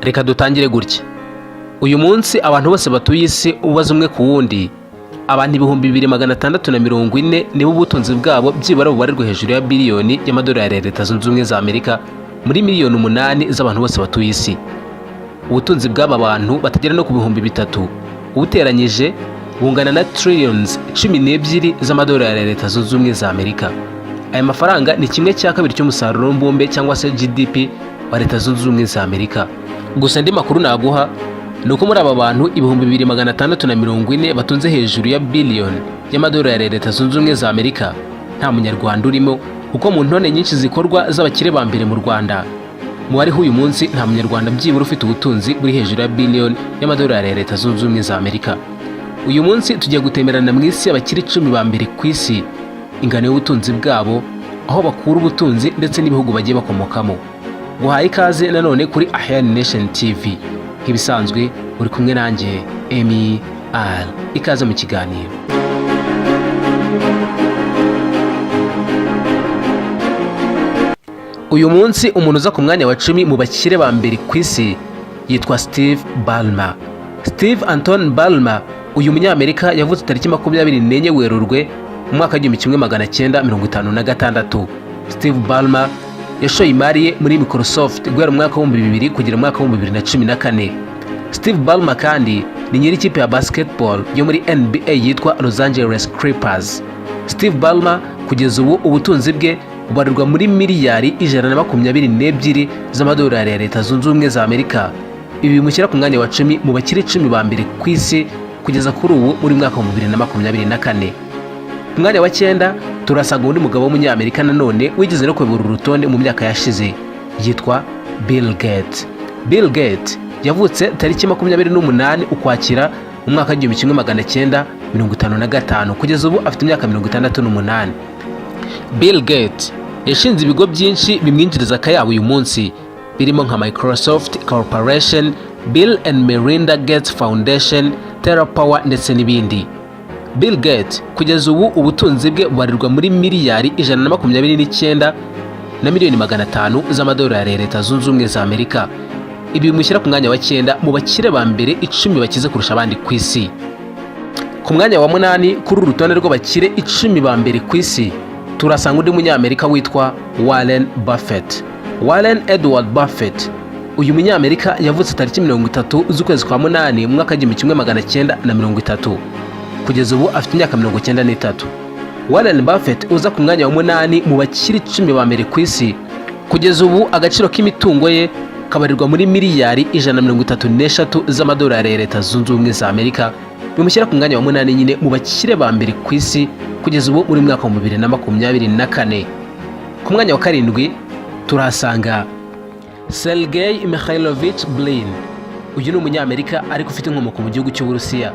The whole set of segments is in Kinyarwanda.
Reka dutangire gutya. Uyu munsi abantu bose batuye isi, ubaze umwe ku wundi, abantu 2640 nibo ubutunzi bwabo byibura bubarirwa hejuru ya biliyoni y'amadolari ya Leta Zunze Ubumwe za Amerika, muri miliyoni 8 z'abantu bose batuye isi. Ubutunzi bw'aba bantu batagera no ku 3000 ubuteranyije bungana na trillions 12 z'amadolari ya Leta Zunze Ubumwe za Amerika. Aya mafaranga ni 1/2 cy'umusaruro mbumbe cyangwa se GDP wa Leta Zunze Ubumwe za Amerika. Gusa andi makuru naguha ni uko muri aba bantu 2640 batunze hejuru ya biliyoni y'amadolari ya Leta Zunze Ubumwe za Amerika, nta Munyarwanda urimo, kuko mu ntonde nyinshi zikorwa z'abakire ba mbere mu Rwanda, mu bariho uyu munsi nta Munyarwanda byibura ufite ubutunzi buri hejuru ya biliyoni y'amadolari ya Leta Zunze Ubumwe za Amerika. Uyu munsi tugiye gutemberana mu isi y'abakire 10 ba mbere ku isi, ingano y'ubutunzi bwabo, aho bakura ubutunzi ndetse n'ibihugu bagiye bakomokamo. Guhaye ikaze nanone kuri Ahyani Nation TV. Nk'ibisanzwe uri kumwe nanjye Emi Al. Ikaze mu kiganiro. Uyu munsi umuntu uza ku mwanya wa 10 mu bakire ba mbere ku isi yitwa Steve Ballmer. Steve Anton Ballmer, uyu Munyamerika yavutse tariki 24 Werurwe mu mwaka w'1956. Steve Ballmer yashoye imari ye muri Microsoft guhera mu mwaka w'2000 kugera mu mwaka w'2014. Steve Ballmer kandi ni nyiri ikipe ya basketball yo muri NBA yitwa Los Angeles Clippers. Steve Ballmer kugeza ubu ubutunzi bwe bubarirwa muri miliyari 122 z'amadolari ya Leta Zunze Ubumwe za Amerika. Ibi bimushyira ku mwanya wa 10 mu bakire 10 ba mbere ku isi kugeza kuri ubu muri mwaka wa 2024. Ku mwanya wa 9 turasanga undi mugabo w'Umunyamerika nanone wigeze no kuyobora urutonde mu myaka yashize, yitwa Bill Gates. Bill Gates yavutse tariki 28 Ukwakira mu mwaka w'1955. Kugeza ubu afite imyaka 68. Bill Gates yashinze ibigo byinshi bimwinjiriza akayabo uyu munsi, birimo nka Microsoft Corporation, Bill and Melinda Gates Foundation, TerraPower ndetse n'ibindi. Bill Gates kugeza ubu ubutunzi bwe bubarirwa muri miliyari 129 na miliyoni 500 z'amadolari ya Leta Zunze Ubumwe za Amerika. Ibi bimushyira ku mwanya wa 9 mu bakire ba mbere 10 bakize kurusha abandi ku isi. Ku mwanya wa 8 kuri uru rutonde rw'abakire 10 ba mbere ku isi turasanga undi Munyamerika witwa Warren Buffett. Warren Edward Buffett, uyu Munyamerika yavutse tariki 30 z'ukwezi kwa munani mu mwaka w'1930. Kugeza ubu afite imyaka 93. Warren Buffett uza ku mwanya wa 8 mu bakire 10 ba mbere ku isi, kugeza ubu agaciro k'imitungo ye kabarirwa muri miliyari 133 z'amadolari ya Leta Zunze Ubumwe za Amerika, bimushyira ku mwanya wa 8 nyine mu bakire ba mbere ku isi kugeza ubu muri mwaka wa 2024. Ku mwanya wa 7 turahasanga Sergei Mikhailovich Brin. Uyu ni Umunyamerika ariko ufite inkomoko mu gihugu cy'Uburusiya.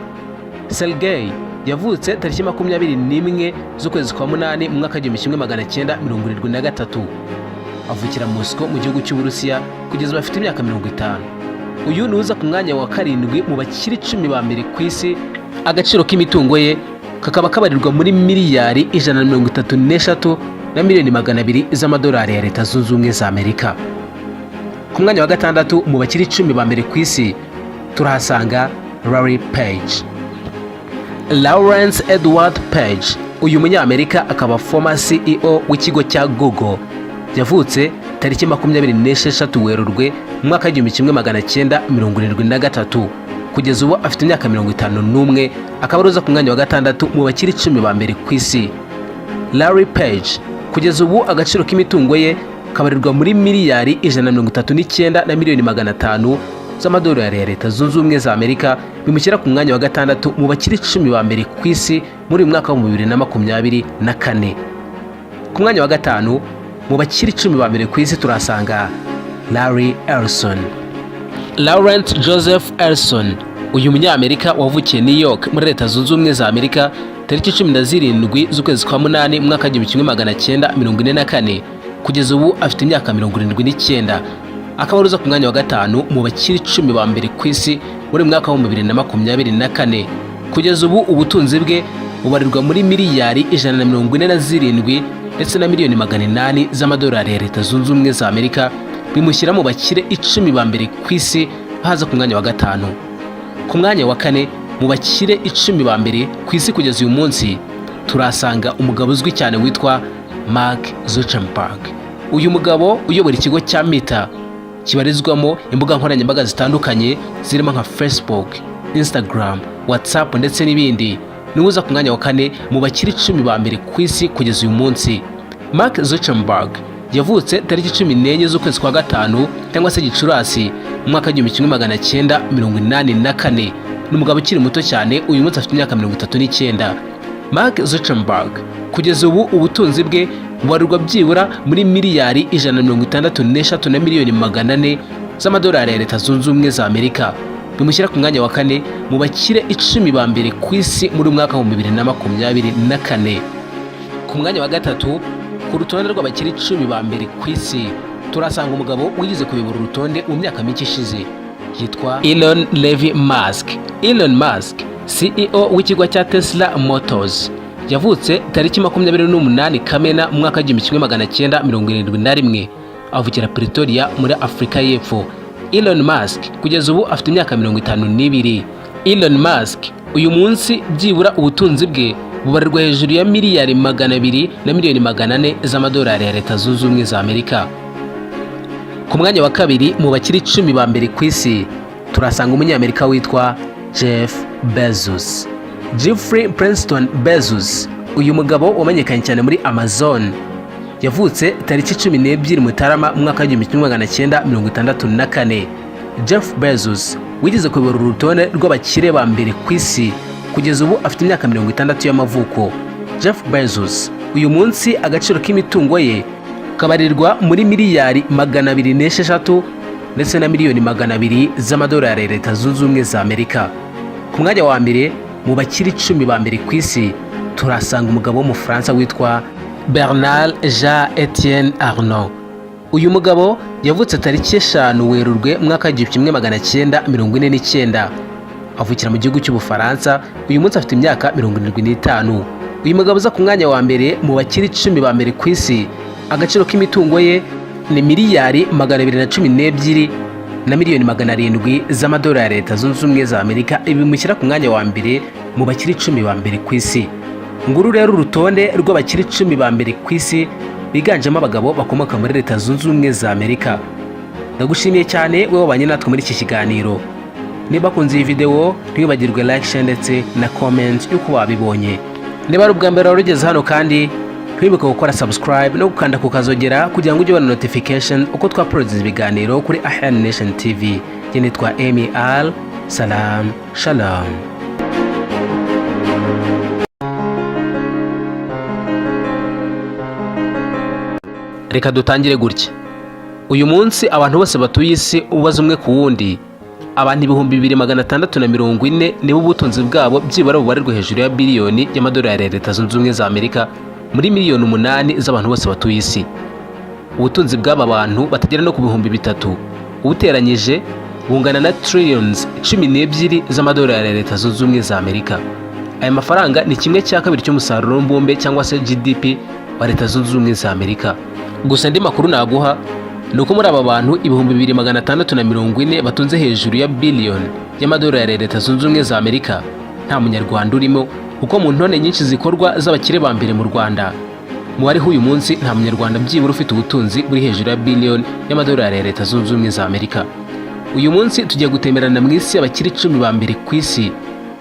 Sergei yavutse tariki 21 z'ukwezi kwa munani mu mwaka w'1973, avukira Moscow mu gihugu cy'Uburusiya. Kugeza ubu afite imyaka 50. Uyu ni uza ku mwanya wa 7 mu bakire 10 ba mbere ku isi, agaciro k'imitungo ye kakaba kabarirwa muri miliyari 133 na miliyoni 200 z'amadolari ya Leta Zunze Ubumwe za Amerika. Ku mwanya wa 6 mu bakire 10 ba mbere ku isi turahasanga Larry Page. Lawrence Edward Page, uyu Munyamerika akaba former CEO w'ikigo cya Google, yavutse tariki 26 Werurwe mu mwaka w'1973. Kugeza ubu afite imyaka 51, akaba aruza ku mwanya wa 6 mu bakire 10 ba mbere ku isi. Larry Page kugeza ubu agaciro k'imitungo ye kabarirwa muri miliyari 139 na miliyoni 500 z'amadolari ya Leta Zunze Ubumwe za Amerika, bimushyira ku mwanya wa 6 mu bakire 10 ba mbere ku isi muri uyu mwaka wa 2024. Ku mwanya wa 5 mu bakire 10 ba mbere ku isi turahasanga Larry Ellison. Lawrence Joseph Ellison, uyu Munyamerika wavukiye New York muri Leta Zunze Ubumwe za Amerika tariki 17 z'ukwezi kwa munani mu mwaka 1944, kugeza ubu afite imyaka 79, akaba aruza ku mwanya wa 5 mu bakire 10 ba mbere ku isi muri mwaka wa 2024. Kugeza ubu ubutunzi bwe bubarirwa muri miliyari 147 ndetse na miliyoni 800 z'amadolari ya Leta Zunze Ubumwe za Amerika, bimushyira mu bakire 10 ba mbere ku isi, baza ku mwanya wa gatanu. Ku mwanya wa kane mu bakire 10 ba mbere ku isi kugeza uyu munsi, turasanga umugabo uzwi cyane witwa Mark Zuckerberg. Uyu mugabo uyobora ikigo cya Meta kibarizwamo imbuga nkoranyambaga zitandukanye zirimo nka Facebook, Instagram, WhatsApp ndetse n'ibindi, niwe uza ku mwanya wa kane mu bakire 10 ba mbere ku isi kugeza uyu munsi. Mark Zuckerberg yavutse tariki 14 z'ukwezi kwa gatanu cyangwa se Gicurasi mu mwaka w'1984. Ni umugabo ukiri muto cyane, uyu munsi afite imyaka 39. Mark Zuckerberg kugeza ubu ubutunzi bwe bubarirwa byibura muri miliyari 163 na miliyoni 400 z'amadolari ya Leta Zunze Ubumwe za Amerika, bimushyira ku mwanya wa kane mu bakire 10 ba mbere ku isi muri mwaka wa 2024. Ku mwanya wa gatatu ku rutonde rw'abakire 10 ba mbere ku isi, turasanga umugabo wigeze kuyobora urutonde mu myaka mike ishize, yitwa Elon Levy Musk. Elon Musk, CEO w'ikigo cya Tesla Motors, yavutse tariki 28 Kamena mu mwaka w'1971, avukira Pretoria muri Afurika y'Epfo. Elon Musk kugeza ubu afite imyaka 52. Elon Musk uyu munsi byibura ubutunzi bwe bubarirwa hejuru ya miliyari 200 na miliyoni 400 z'amadolari ya Leta Zunze Ubumwe za Amerika. Ku mwanya wa kabiri mu bakire 10 ba mbere ku isi, turasanga umunyamerika witwa Jeff Bezos. Jeffrey Princeton Bezos, uyu mugabo wamenyekanye cyane muri Amazon, yavutse tariki 12 Mutarama mu mwaka w'1964. Jeff Bezos wigeze kuyobora urutonde rw'abakire ba mbere ku isi, kugeza ubu afite imyaka 60 y'amavuko. Jeff Bezos uyu munsi agaciro k'imitungo ye kabarirwa muri miliyari 206 ndetse na miliyoni 200 z'amadolari ya Leta Zunze Ubumwe za Amerika. Ku mwanya wa mbere mu bakire 10 ba mbere ku isi, turasanga umugabo w'Umufaransa witwa Bernard Jean Etienne Arnault. Uyu mugabo yavutse tariki 5 Werurwe mu mwaka w'1949, avukira mu gihugu cy'Ubufaransa. Uyu munsi afite imyaka 75. Uyu mugabo uza ku mwanya wa mbere mu bakire 10 ba mbere ku isi, agaciro k'imitungo ye ni miliyari 212 na miliyoni 700 z'amadolari ya Leta Zunze Ubumwe za Amerika. Ibi bimushyira ku mwanya wa mbere mu bakire 10 ba mbere ku isi. Nguru rero urutonde rw'abakire 10 ba mbere ku isi biganjemo abagabo bakomoka muri Leta Zunze Ubumwe za Amerika. Ndagushimiye cyane wowe wabanye natwe muri iki kiganiro. Niba akunze iyi videwo, ntiwibagirwe like, share ndetse na comment y'uko wabibonye. Niba ari ubwa mbere wari ugeze hano kandi, ntiwibuke gukora subscribe no gukanda ku kazogera kugira ngo ujye ubona notification uko twauploadinze ibiganiro kuri Ahan Nation TV. Njye nitwa Emi Al Salam. Shalom. Reka dutangire gutya. Uyu munsi abantu bose batuye isi, ubaza umwe ku wundi, abantu 2640 nibo ubutunzi bwabo byibura bubarirwa hejuru ya biliyoni y'amadolari ya Leta Zunze Ubumwe za Amerika, muri miliyoni 8 z'abantu bose batuye isi. Ubutunzi bw'aba bantu batagera no ku 3000 ubuteranyije bungana na trillions 12 z'amadolari ya Leta Zunze Ubumwe za Amerika. Aya mafaranga ni kimwe cya kabiri cy'umusaruro mbumbe cyangwa se GDP wa Leta Zunze Ubumwe za Amerika. Gusa andi makuru naguha ni uko muri aba bantu 2640 batunze hejuru ya biliyoni y'amadolari ya Leta Zunze Ubumwe za Amerika, nta Munyarwanda urimo, kuko mu ntonde nyinshi zikorwa z'abakire ba mbere mu Rwanda, mu bariho uyu munsi nta Munyarwanda byibura ufite ubutunzi buri hejuru ya biliyoni y'amadolari ya Leta Zunze Ubumwe za Amerika. Uyu munsi tugiye gutemerana mu isi y'abakire 10 ba mbere ku isi,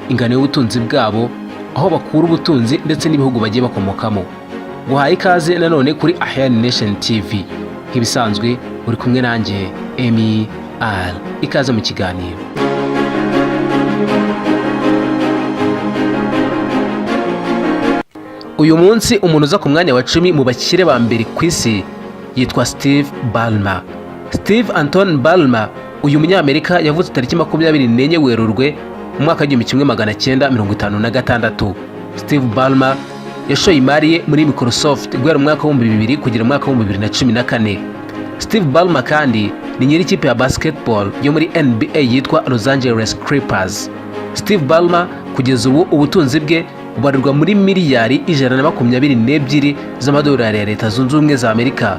ingano y'ubutunzi bwabo, aho bakura ubutunzi ndetse n'ibihugu bagiye bakomokamo. Guhaye ikaze nanone kuri Ahan Nation TV. Nk'ibisanzwe uri kumwe nanjye Emi Al. Ikaze mu kiganiro. Uyu munsi umuntu uza ku mwanya wa 10 mu bakire ba mbere ku isi yitwa Steve Ballmer. Steve Anton Ballmer, uyu munyamerika yavutse tariki 24 Werurwe mu mwaka w'1956. Steve Ballmer yashoye imari ye muri Microsoft guhera mu mwaka w'2000 kugera mu mwaka w'2014. Steve Ballmer kandi ni nyiri ikipe ya basketball yo muri NBA yitwa Los Angeles Clippers. Steve Ballmer kugeza ubu ubutunzi bwe bubarirwa muri miliyari 122 z'amadolari ya Leta Zunze Ubumwe za Amerika.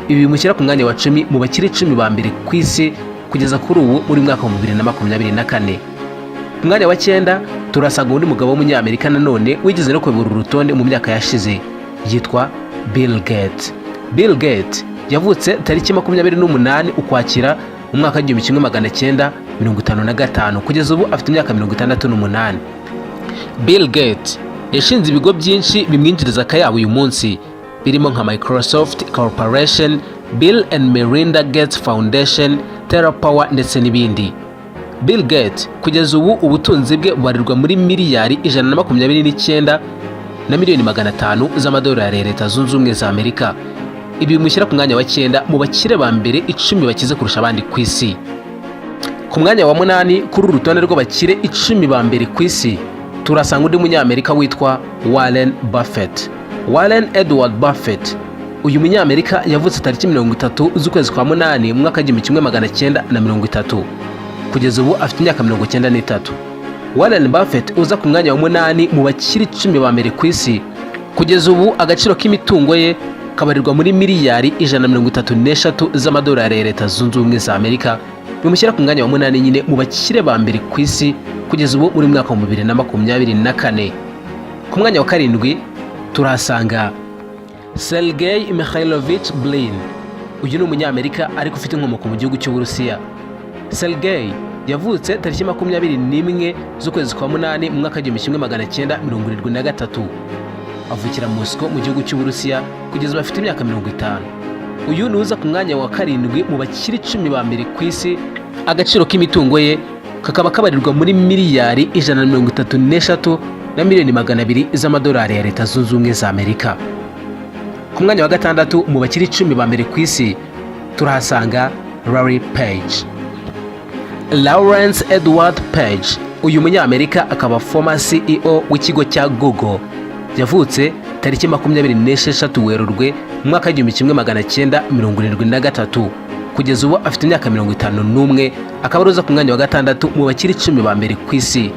Ibi bimushyira ku mwanya wa 10 mu bakire 10 ba mbere ku isi kugeza kuri ubu muri mwaka wa 2024. Ku mwanya wa cyenda turasanga undi mugabo w'Umunyamerika nanone wigeze no kuyobora urutonde mu myaka yashize, yitwa Bill Gates. Bill Gates yavutse tariki 28 Ukwakira mu mwaka wa 1955. Kugeza ubu afite imyaka 68. Bill Gates yashinze ibigo byinshi bimwinjiriza akayabo uyu munsi, birimo nka Microsoft Corporation, Bill and Melinda Gates Foundation, TerraPower ndetse n'ibindi. Bill Gates kugeza ubu ubutunzi bwe bubarirwa muri miliyari 129 na miliyoni 500 z'amadolari ya Leta Zunze Ubumwe za Amerika. Ibi bimushyira ku mwanya wa cyenda mu bakire ba mbere 10 bakize kurusha abandi ku isi. Ku mwanya wa munani kuri uru rutonde rw'abakire 10 ba mbere ku isi turasanga undi Munyamerika witwa Warren Buffett. Warren Edward Buffett, uyu Munyamerika yavutse tariki 30 z'ukwezi kwa munani mu mwaka wa 1930. Kugeza ubu afite imyaka 93. Warren Buffett uza ku mwanya wa munani mu bakire 10 ba mbere ku isi, kugeza ubu agaciro k'imitungo ye kabarirwa muri miliyari 133 z'amadolari ya Leta Zunze Ubumwe za Amerika, bimushyira ku mwanya wa munani nyine mu bakire ba mbere ku isi kugeza ubu muri mwaka wa 2024. Ku mwanya wa karindwi turahasanga Sergei Mikhailovich Brin. Uyu ni Umunyamerika ariko ufite inkomoko mu gihugu cy'Uburusiya. Sergei yavutse tariki 21 z'ukwezi kwa munani mu mwaka wa 1973, avukira Moscow mu gihugu cy'Uburusiya. Kugeza ubu afite imyaka 50. Uyu ni uza ku mwanya wa karindwi mu bakire 10 ba mbere ku isi, agaciro k'imitungo ye kakaba kabarirwa muri miliyari 133 na miliyoni 200 z'amadolari ya Leta Zunze Ubumwe za Amerika. Ku mwanya wa gatandatu mu bakire 10 ba mbere ku isi turahasanga Larry Page, Lawrence Edward Page. Uyu Munyamerika akaba former CEO w'ikigo cya Google. Yavutse tariki 26 Werurwe mu mwaka wa 1973. Kugeza ubu afite imyaka 51, akaba aruza ku mwanya wa gatandatu mu bakire 10 ba mbere ku isi.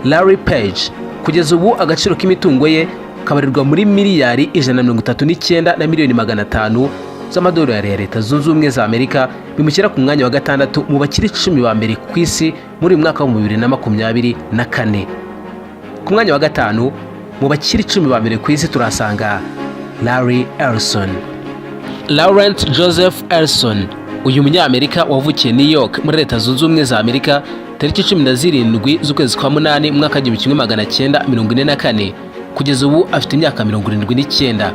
Larry Page kugeza ubu agaciro k'imitungo ye kabarirwa muri miliyari 139 na miliyoni 500 z'amadolari ya Leta Zunze Ubumwe za Amerika, bimushyira ku mwanya wa gatandatu mu bakire 10 ba mbere ku isi muri uyu mwaka wa 2024. Ku mwanya wa gatanu mu bakire 10 ba mbere ku isi turahasanga Larry Ellison, Lawrence Joseph Ellison. Uyu Munyamerika wavukiye New York muri Leta Zunze Ubumwe za Amerika tariki 17 z'ukwezi kwa munani mu mwaka wa 1944. Kugeza ubu afite imyaka 79,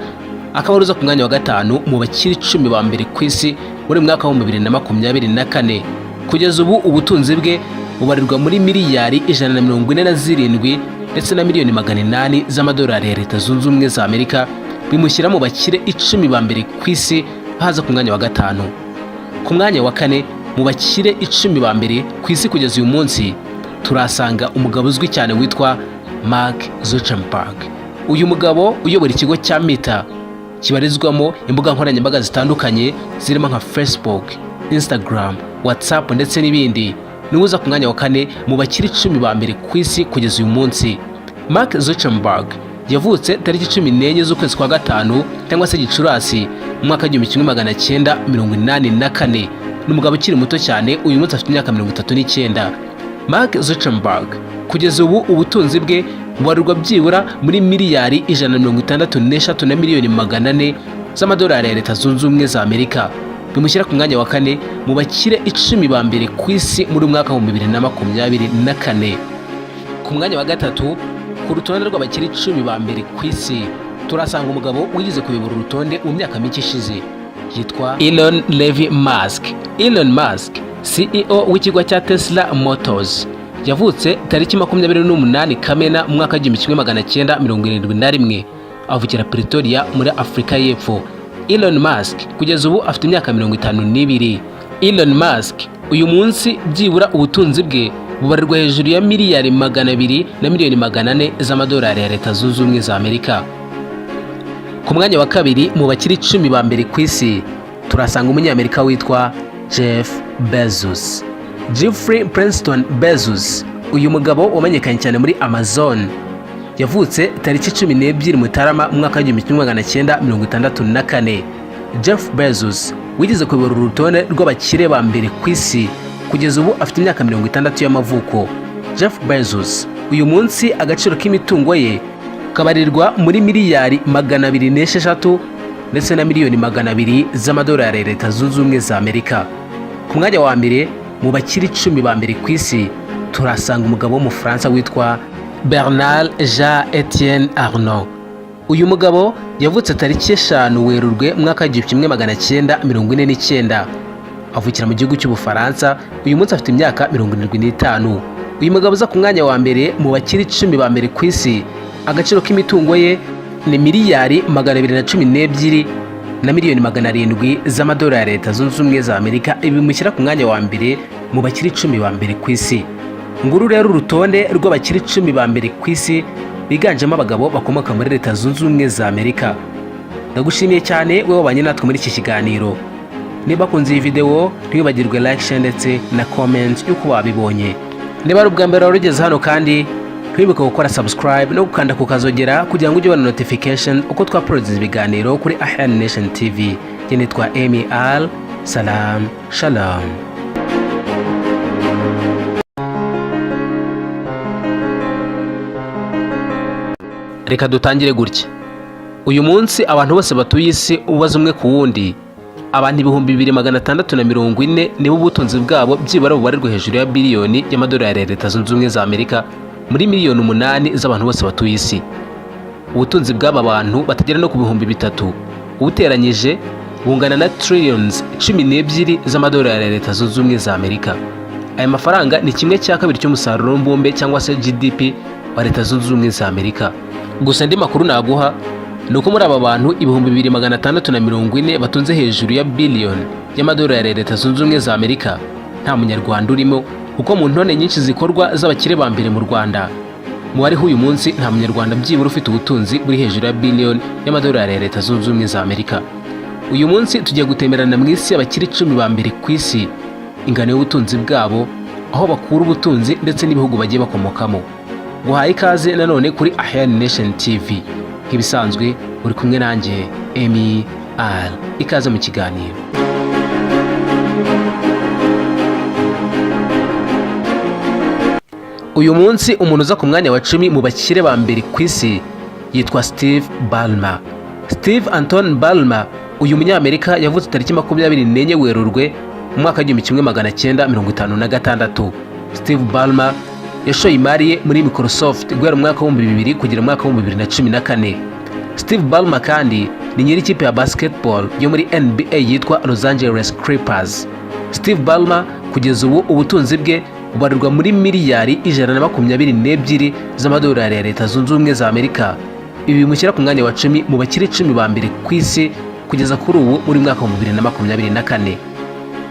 akaba aruza ku mwanya wa gatanu mu bakire 10 ba mbere ku isi muri mwaka wa 2024. Kugeza ubu ubutunzi bwe bubarirwa muri miliyari 147 ndetse na miliyoni 800 z'amadolari ya Leta Zunze Ubumwe za Amerika, bimushyira mu bakire 10 ba mbere ku isi, baza ku mwanya wa gatanu. Ku mwanya wa kane mu bakire 10 ba mbere ku isi kugeza uyu munsi turasanga umugabo uzwi cyane witwa Mark Zuckerberg. Uyu mugabo uyobora ikigo cya Meta kibarizwamo imbuga nkoranyambaga zitandukanye zirimo nka Facebook, Instagram, WhatsApp ndetse n'ibindi, niwe uza ku mwanya wa kane mu bakire 10 ba mbere ku isi kugeza uyu munsi. Mark Zuckerberg yavutse tariki 14 z'ukwezi kwa gatanu cyangwa se Gicurasi mu mwaka wa 1984. Ni umugabo ukiri muto cyane, uyu munsi afite imyaka 39. Mark Zuckerberg kugeza ubu ubutunzi bwe bubarirwa byibura muri miliyari 163 na miliyoni 400 z'amadolari ya Leta Zunze Ubumwe za Amerika, bimushyira ku mwanya wa kane mu bakire 10 ba mbere ku isi muri mwaka wa 2024. Ku mwanya wa gatatu ku rutonde rw'abakire 10 ba mbere ku isi turasanga umugabo wigeze kuyobora urutonde mu myaka mike ishize, yitwa Elon Levy Musk. Elon Musk, CEO w'ikigo cya Tesla Motors, yavutse tariki 28 Kamena mu mwaka wa 1971, avukira Pretoria muri Afurika y'Epfo. Elon Musk kugeza ubu afite imyaka 52. Elon Musk uyu munsi byibura ubutunzi bwe bubarirwa hejuru ya miliyari 200 na miliyoni 400 z'amadolari ya Leta Zunze Ubumwe za Amerika. Ku mwanya wa kabiri mu bakire 10 ba mbere ku isi turasanga Umunyamerika witwa Jeff Bezos, Jeffrey Princeton Bezos. Uyu mugabo wamenyekanye cyane muri Amazon. Yavutse tariki 12 Mutarama mu mwaka w'1964. Jeff Bezos wigeze kuyobora urutonde rw'abakire ba mbere ku isi, kugeza ubu afite imyaka 60 y'amavuko. Jeff Bezos uyu munsi agaciro k'imitungo ye kabarirwa muri miliyari 206 ndetse na miliyoni 200 z'amadolari ya Leta Zunze Ubumwe za Amerika. Ku mwanya wa mbere mu bakire 10 ba mbere ku isi turasanga umugabo w'Umufaransa witwa Bernard Jean Etienne Arnault. Uyu mugabo yavutse tariki 5 Werurwe mu mwaka w'1949, avukira mu gihugu cy'Ubufaransa. Uyu munsi afite imyaka 75. Uyu mugabo uza ku mwanya wa mbere mu bakire 10 ba mbere ku isi, agaciro k'imitungo ye ni miliyari 212 na miliyoni 700 z'amadolari ya Leta Zunze Ubumwe za Amerika. Ibi bimushyira ku mwanya wa mbere mu bakire 10 ba mbere ku isi. Nguru rero urutonde rw'abakire 10 ba mbere ku isi biganjemo abagabo bakomoka muri Leta Zunze Ubumwe za Amerika. Ndagushimiye cyane wowe wabanye natwe muri iki kiganiro. Niba ukunze iyi videwo, ntiwibagirwe like, share ndetse na comment y'uko wabibonye. Niba ari ubwa mbere wari ugeze hano kandi, ntiwibuke gukora subscribe no gukanda ku kazogera kugira ngo ujye ubona notification uko twauploadinze ibiganiro kuri Ahyan Nation TV. Njye nitwa Emi Al Salam. Shalom. Reka dutangire gutya. Uyu munsi abantu bose batuye isi ubaza umwe ku wundi, abantu 2640 nibo ubutunzi bwabo byibura bubarirwa hejuru ya biliyoni y'amadolari ya Leta Zunze Ubumwe za Amerika muri miliyoni 8 z'abantu bose batuye isi. Ubutunzi bw'aba bantu batagera no ku 3000 ubuteranyije bungana na trillions 12 z'amadolari ya Leta Zunze Ubumwe za Amerika. Aya mafaranga ni 1/2 cy'umusaruro mbumbe cyangwa se GDP wa Leta Zunze Ubumwe za Amerika. Gusa andi makuru naguha ni uko muri aba bantu 2640 batunze hejuru ya biliyoni y'amadolari ya Leta Zunze Ubumwe za Amerika nta Munyarwanda urimo, kuko mu ntonde nyinshi zikorwa z'abakire ba mbere mu Rwanda, mu bariho uyu munsi nta Munyarwanda byibura ufite ubutunzi buri hejuru ya biliyoni y'amadolari ya Leta Zunze Ubumwe za Amerika. Uyu munsi tugiye gutemerana mu isi y'abakire 10 ba mbere ku isi, ingano y'ubutunzi bwabo, aho bakura ubutunzi ndetse n'ibihugu bagiye bakomokamo. Guhaye ikaze nanone kuri Ahyan Nation TV. Nk'ibisanzwe uri kumwe nanjye Emi Al. Ikaze mu kiganiro. Uyu munsi umuntu uza ku mwanya wa 10 mu bakire ba mbere ku isi yitwa Steve Ballmer. Steve Anton Ballmer, uyu Munyamerika yavutse tariki 24 Werurwe mu mwaka w'1956. Steve Ballmer yashoye imari ye muri Microsoft guhera mu mwaka w'2000 kugera mu mwaka w'2014. Steve Ballmer kandi ni nyiri ikipe ya basketball yo muri NBA yitwa Los Angeles Clippers. Steve Ballmer kugeza ubu ubutunzi bwe bubarirwa muri miliyari 122 z'amadolari ya Leta Zunze Ubumwe za Amerika. Ibi bimushyira ku mwanya wa 10 mu bakire 10 ba mbere ku isi kugeza kuri ubu muri mwaka wa 2024.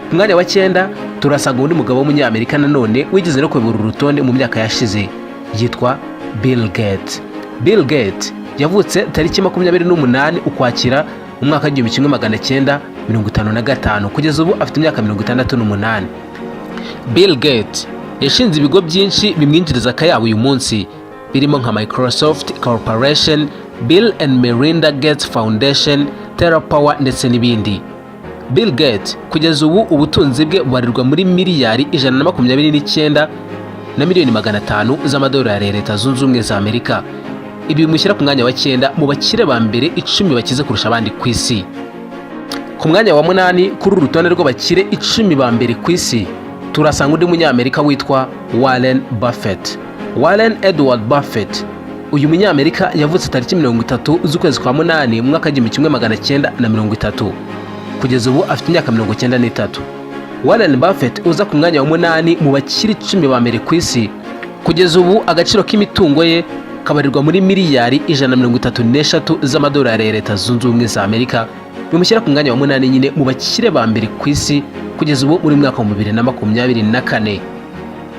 Ku mwanya wa 9 turasanga undi mugabo w'Umunyamerika nanone wigeze no kuyobora urutonde mu myaka yashize, yitwa Bill Gates. Bill Gates yavutse tariki 28 Ukwakira mu mwaka w'1955, kugeza ubu afite imyaka 68. Bill Gates yashinze ibigo byinshi bimwinjiriza akayabo uyu munsi birimo nka Microsoft Corporation, Bill and Melinda Gates Foundation, TerraPower ndetse n'ibindi. Bill Gates kugeza ubu ubutunzi bwe bubarirwa muri miliyari 129 na miliyoni 500 z'amadolari ya Leta Zunze Ubumwe za Amerika. Ibi bimushyira ku mwanya wa 9 mu bakire ba mbere 10 bakize kurusha abandi ku isi. Ku mwanya wa 8 kuri uru rutonde rw'abakire 10 ba mbere ku isi turasanga undi Munyamerika witwa Warren Buffett. Warren Edward Buffett, uyu Munyamerika yavutse tariki 30 z'ukwezi kwa 8 mu mwaka 1930, kugeza ubu afite imyaka 93. Warren Buffett uza ku mwanya wa 8 mu bakire 10 ba mbere ku isi, kugeza ubu agaciro k'imitungo ye kabarirwa muri miliyari 133 z'amadolari ya Leta Zunze Ubumwe za Amerika, bimushyira ku mwanya wa 8 nyine mu bakire ba mbere ku isi kugeza ubu muri mwaka wa 2024.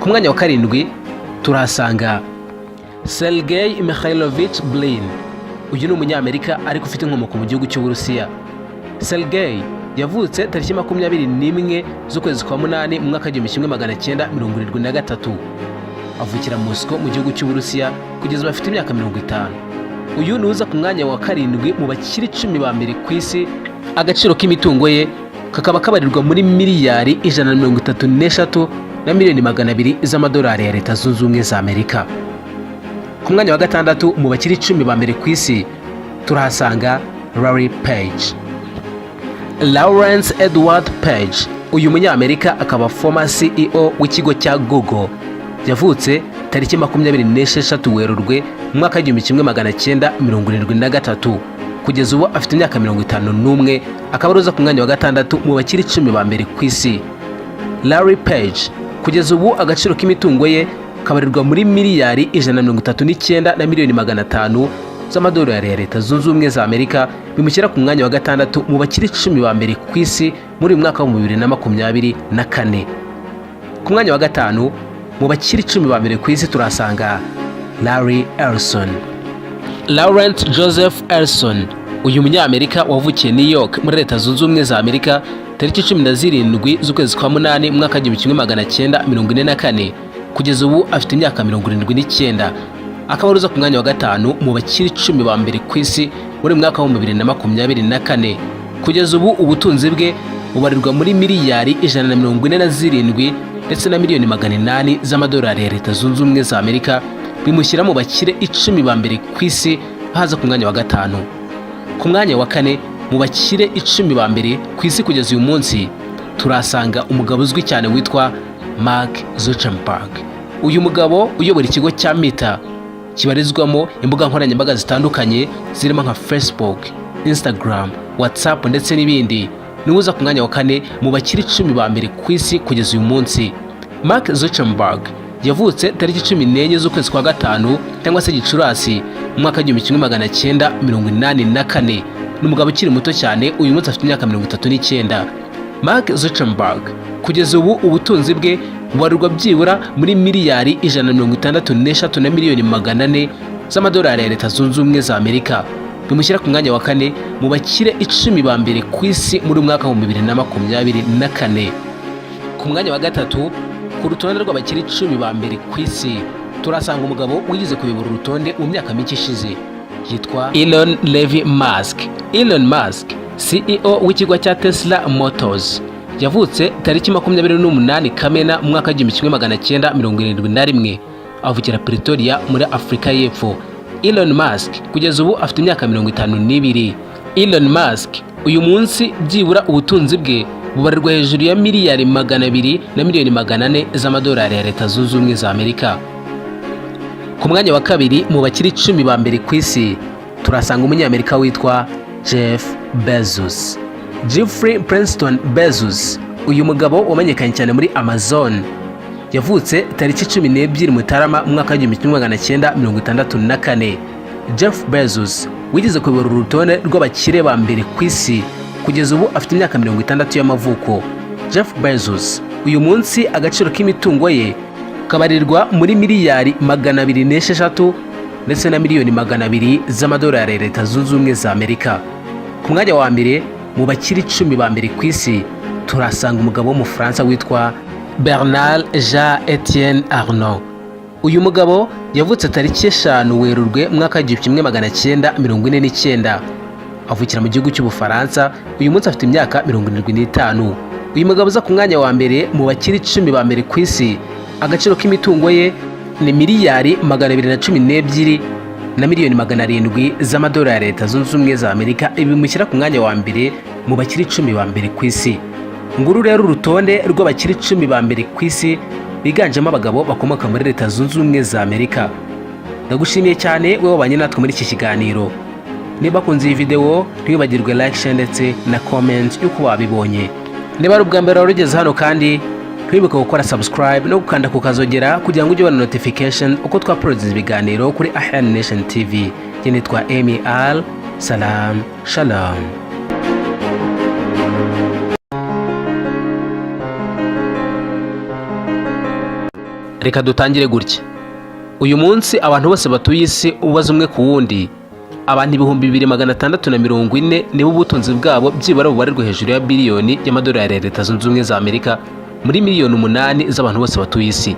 Ku mwanya wa 7 turahasanga Sergei Mikhailovich Brin. Uyu ni Umunyamerika ariko ufite inkomoko mu gihugu cy'Uburusiya. Sergei yavutse tariki 21 z'ukwezi kwa 8 mu mwaka 1973. Avukira Moscow mu gihugu cy'Uburusiya. Kugeza ubu afite imyaka 50. Uyu ni uza ku mwanya wa karindwi mu bakire 10 ba mbere ku isi. Agaciro k'imitungo ye kakaba kabarirwa muri miliyari 133 na miliyoni 200 z'amadolari ya Leta Zunze Ubumwe za Amerika. Ku mwanya wa gatandatu mu bakire 10 ba mbere ku isi turahasanga Larry Page, Lawrence Edward Page. Uyu munyamerika akaba former CEO w'ikigo cya Google. Yavutse tariki 26 Werurwe mu mwaka w'1973. Kugeza ubu afite imyaka 51, akaba aruza ku mwanya wa gatandatu mu bakire 10 ba mbere ku isi. Larry Page kugeza ubu agaciro k'imitungo ye kabarirwa muri miliyari 139 na miliyoni 500 z'amadolari ya Leta Zunze Ubumwe za Amerika, bimushyira ku mwanya wa gatandatu mu bakire 10 ba mbere ku isi muri uyu mwaka wa 2024. Ku mwanya wa gatanu mu bakire 10 ba mbere ku isi turahasanga Larry Ellison, Lawrence Joseph Ellison. Uyu munyamerika wavukiye New York muri Leta Zunze Ubumwe za Amerika tariki 17 z'ukwezi kwa munani mu mwaka w'1944. Kugeza ubu afite imyaka 79, akaba aruza ku mwanya wa gatanu mu bakire 10 ba mbere ku isi muri uyu mwaka wa 2024. Kugeza ubu ubutunzi bwe bubarirwa muri miliyari 147 ndetse na miliyoni 800 z'amadolari ya Leta Zunze Ubumwe za Amerika, bimushyira mu bakire 10 ba mbere ku isi, baza ku mwanya wa gatanu. Ku mwanya wa kane mu bakire 10 ba mbere ku isi kugeza uyu munsi turasanga umugabo uzwi cyane witwa Mark Zuckerberg. Uyu mugabo uyobora ikigo cya Meta kibarizwamo imbuga nkoranyambaga zitandukanye zirimo nka Facebook, Instagram, WhatsApp ndetse n'ibindi, niwe uza ku mwanya wa kane mu bakire 10 ba mbere ku isi kugeza uyu munsi. Mark Zuckerberg yavutse tariki 14 z'ukwezi kwa gatanu cyangwa se Gicurasi mu mwaka w'1984. Ni umugabo ukiri muto cyane, uyu munsi afite imyaka 39. Mark Zuckerberg kugeza ubu ubutunzi bwe bubarirwa byibura muri miliyari 163 na miliyoni 400 z'amadolari ya Leta Zunze Ubumwe za Amerika, bimushyira ku mwanya wa kane mu bakire 10 ba mbere ku isi muri mwaka wa 2024. Ku mwanya wa gatatu ku rutonde rw'abakire 10 ba mbere ku isi turasanga umugabo wigeze kuyobora urutonde mu myaka mike ishize, yitwa Elon Levy Musk. Elon Musk, CEO w'ikigo cya Tesla Motors, yavutse tariki 28 Kamena mu mwaka w'1971, avukira Pretoria muri Afurika y'Epfo. Elon Musk kugeza ubu afite imyaka 52. Elon Musk uyu munsi byibura ubutunzi bwe bubarirwa hejuru ya miliyari 200 na miliyoni 400 z'amadolari ya Leta Zunze Ubumwe za Amerika. Ku mwanya wa kabiri mu bakire 10 ba mbere ku isi turasanga umunyamerika witwa Jeff Bezos, Jeffrey Princeton Bezos. Uyu mugabo wamenyekanye cyane muri Amazon yavutse tariki 12 Mutarama mu mwaka w'1964. Jeff Bezos wigeze kuyobora urutonde rw'abakire ba mbere ku isi, kugeza ubu afite imyaka 60 y'amavuko. Jeff Bezos uyu munsi agaciro k'imitungo ye kabarirwa muri miliyari 206 ndetse na miliyoni 200 z'amadolari ya Leta Zunze Ubumwe za Amerika. Ku mwanya wa mbere mu bakire 10 ba mbere ku isi turasanga umugabo w'Umufaransa witwa Bernard Jean Etienne Arnault. Uyu mugabo yavutse tariki 5 Werurwe mu mwaka w'1949, avukira mu gihugu cy'Ubufaransa. Uyu munsi afite imyaka 75. Uyu mugabo uza ku mwanya wa mbere mu bakire 10 ba mbere ku isi, agaciro k'imitungo ye ni miliyari 212 na miliyoni 700 z'amadolari ya Leta Zunze Ubumwe za Amerika. Ibi bimushyira ku mwanya wa mbere mu bakire 10 ba mbere ku isi. Nguru rero urutonde rw'abakire 10 ba mbere ku isi biganjemo abagabo bakomoka muri Leta Zunze Ubumwe za Amerika. Ndagushimiye cyane wowe wabanye natwe muri iki kiganiro. Niba ukunze iyi videwo, ntiwibagirwe like, share ndetse na comment y'uko wabibonye. Niba ari ubwa mbere wari ugeze hano kandi, ntiwibuke gukora subscribe no gukanda ku kazogera kugira ngo ujye ubona notification uko twauploadinze ibiganiro kuri Ahyan Nation TV. Njye nitwa Emi Al Salam. Shalom. Reka dutangire gutya: uyu munsi abantu bose batuye isi ubaza umwe ku wundi, abantu 2640 nibo ubutunzi bwabo byibura bubarirwa hejuru ya biliyoni y'amadolari ya Leta Zunze Ubumwe za Amerika muri miliyoni 8 z'abantu bose batuye isi.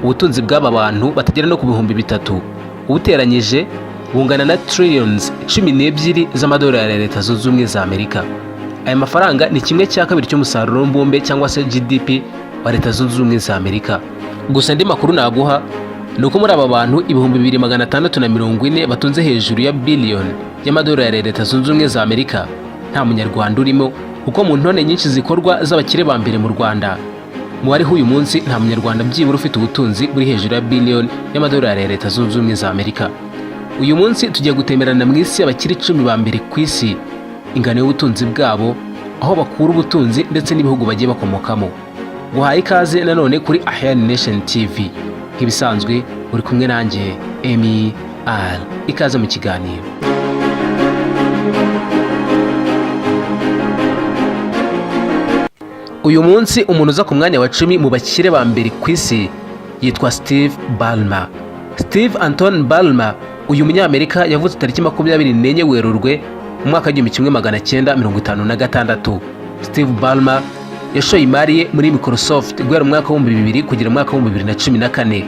Ubutunzi bw'aba bantu batagera no ku 3000 ubuteranyije bungana na trillions 12 z'amadolari ya Leta Zunze Ubumwe za Amerika. Aya mafaranga ni 1/2 cy'umusaruro mbumbe cyangwa se GDP wa Leta Zunze Ubumwe za Amerika. Gusa andi makuru naguha ni uko muri aba bantu 2640 batunze hejuru ya biliyoni y'amadolari ya Leta Zunze Ubumwe za Amerika, nta Munyarwanda urimo, kuko mu ntonde nyinshi zikorwa z'abakire ba mbere mu Rwanda, mu bariho uyu munsi nta Munyarwanda byibura ufite ubutunzi buri hejuru ya biliyoni y'amadolari ya Leta Zunze Ubumwe za Amerika. Uyu munsi tugiye gutemberana mu isi y'abakire 10 ba mbere ku isi, ingano y'ubutunzi bwabo, aho bakura ubutunzi ndetse n'ibihugu bagiye bakomokamo. Guhaye ikaze nanone kuri Ahyani Nation TV. Nk'ibisanzwe uri kumwe nanjye Emi R. Ikaze mu kiganiro. Uyu munsi umuntu uza ku mwanya wa 10 mu bakire ba mbere ku isi yitwa Steve Ballmer. Steve Anton Ballmer, uyu Munyamerika yavutse tariki 24 Werurwe mu mwaka w'1956. Steve Ballmer yashoye imari ye muri Microsoft guhera mu mwaka w'2000 kugera mu mwaka w'2014.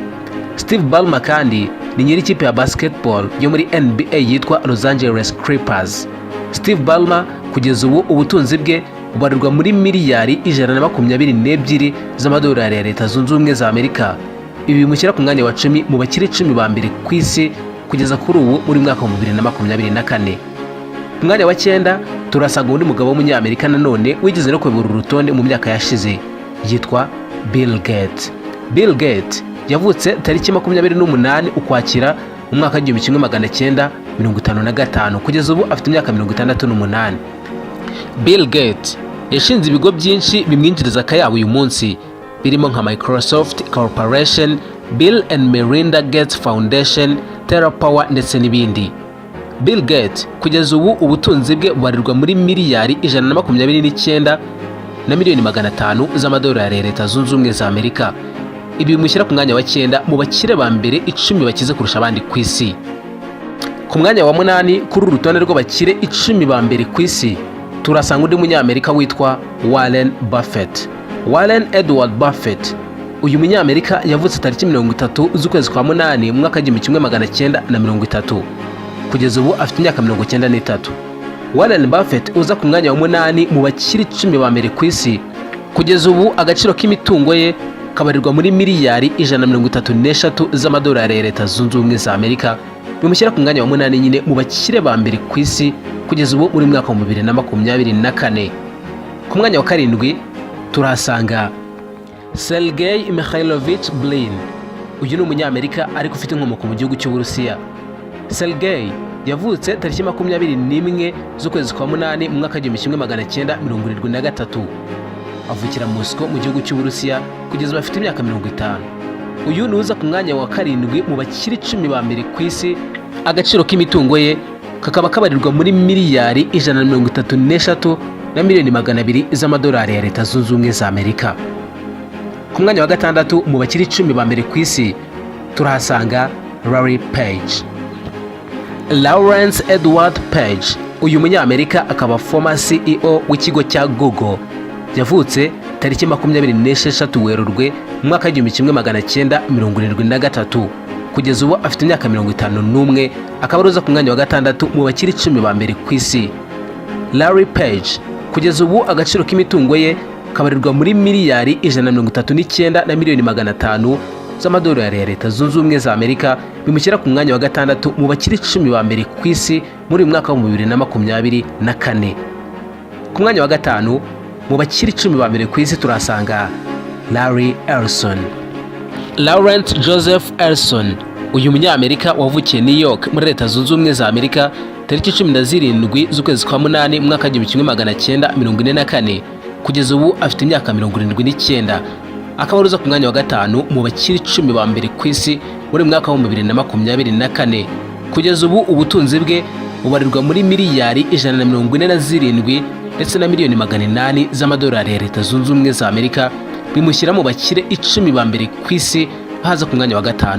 Steve Ballmer kandi ni nyiri ikipe ya basketball yo muri NBA yitwa Los Angeles Clippers. Steve Ballmer kugeza ubu ubutunzi bwe bubarirwa muri miliyari 122 z'amadolari ya Leta Zunze Ubumwe za Amerika. Ibi bimushyira ku mwanya wa 10 mu bakire 10 ba mbere ku isi kugeza kuri ubu muri mwaka wa 2024. Ku mwanya wa 9 turasanga undi mugabo w'Umunyamerika nanone wigeze no kuyobora urutonde mu myaka yashize, yitwa Bill Gates. Bill Gates yavutse tariki 28 Ukwakira mu mwaka w'1955, kugeza ubu afite imyaka 68. Bill Gates yashinze ibigo byinshi bimwinjiriza akayabo uyu munsi, birimo nka Microsoft Corporation, Bill and Melinda Gates Foundation, TerraPower ndetse n'ibindi. Bill Gates kugeza ubu ubutunzi bwe bubarirwa muri miliyari 129 na miliyoni 500 z'amadolari ya Leta Zunze Ubumwe za Amerika. Ibi bimushyira ku mwanya wa 9 mu bakire ba mbere 10 bakize kurusha abandi ku isi. Ku mwanya wa 8 kuri uru rutonde rw'abakire 10 ba mbere ku isi turasanga undi Munyamerika witwa Warren Buffett. Warren Edward Buffett, uyu Munyamerika yavutse tariki 30 z'ukwezi kwa 8 mu mwaka w'1930, kugeza ubu afite imyaka 93. Warren Buffett uza ku mwanya wa 8 mu bakire 10 ba mbere ku isi, kugeza ubu agaciro k'imitungo ye kabarirwa muri miliyari 133 z'amadolari ya Leta Zunze Ubumwe za Amerika, bimushyira ku mwanya wa 8 nyine mu bakire ba mbere ku isi kugeza ubu muri mwaka wa 2024. Ku mwanya wa 7 turahasanga Sergei Mikhailovich Brin. Uyu ni Umunyamerika ariko ufite inkomoko mu gihugu cy'Uburusiya. Sergei yavutse tariki 21 z'ukwezi kwa 8 mu mwaka 1973, avukira Moscow mu gihugu cy'Uburusiya, kugeza ubu afite imyaka 50. Uyu ni uza ku mwanya wa 7 mu bakire 10 ba mbere ku isi, agaciro k'imitungo ye kakaba kabarirwa muri miliyari 133 na miliyoni 200 z'amadolari ya Leta Zunze Ubumwe za Amerika. Ku mwanya wa 6 mu bakire 10 ba mbere ku isi turahasanga Larry Page. Lawrence Edward Page, uyu Munyamerika akaba former CEO w'ikigo cya Google, yavutse tariki 26 Werurwe mu mwaka w'1973, kugeza ubu afite imyaka 51, akaba aruza ku mwanya wa 6 mu bakire 10 ba mbere ku isi. Larry Page kugeza ubu agaciro k'imitungo ye kabarirwa muri miliyari 139 na miliyoni 500 z'amadolari ya Leta Zunze Ubumwe za Amerika, bimushyira ku mwanya wa 6 mu bakire 10 ba mbere ku isi muri uyu mwaka wa 2024. Ku mwanya wa 5 mu bakire 10 ba mbere ku isi turasanga Larry Ellison. Lawrence Joseph Ellison, uyu Munyamerika wavukiye New York muri Leta Zunze Ubumwe za Amerika tariki 17 z'ukwezi kwa 8 mu mwaka 1944, kugeza ubu afite imyaka 79, akaba aruza ku mwanya wa 5 mu bakire 10 ba mbere ku isi muri mwaka wa 2024. Kugeza ubu ubutunzi bwe bubarirwa muri miliyari 147 ndetse na miliyoni 800 z'amadolari ya Leta Zunze Ubumwe za Amerika, bimushyira mu bakire 10 ba mbere ku isi baza ku mwanya wa 5.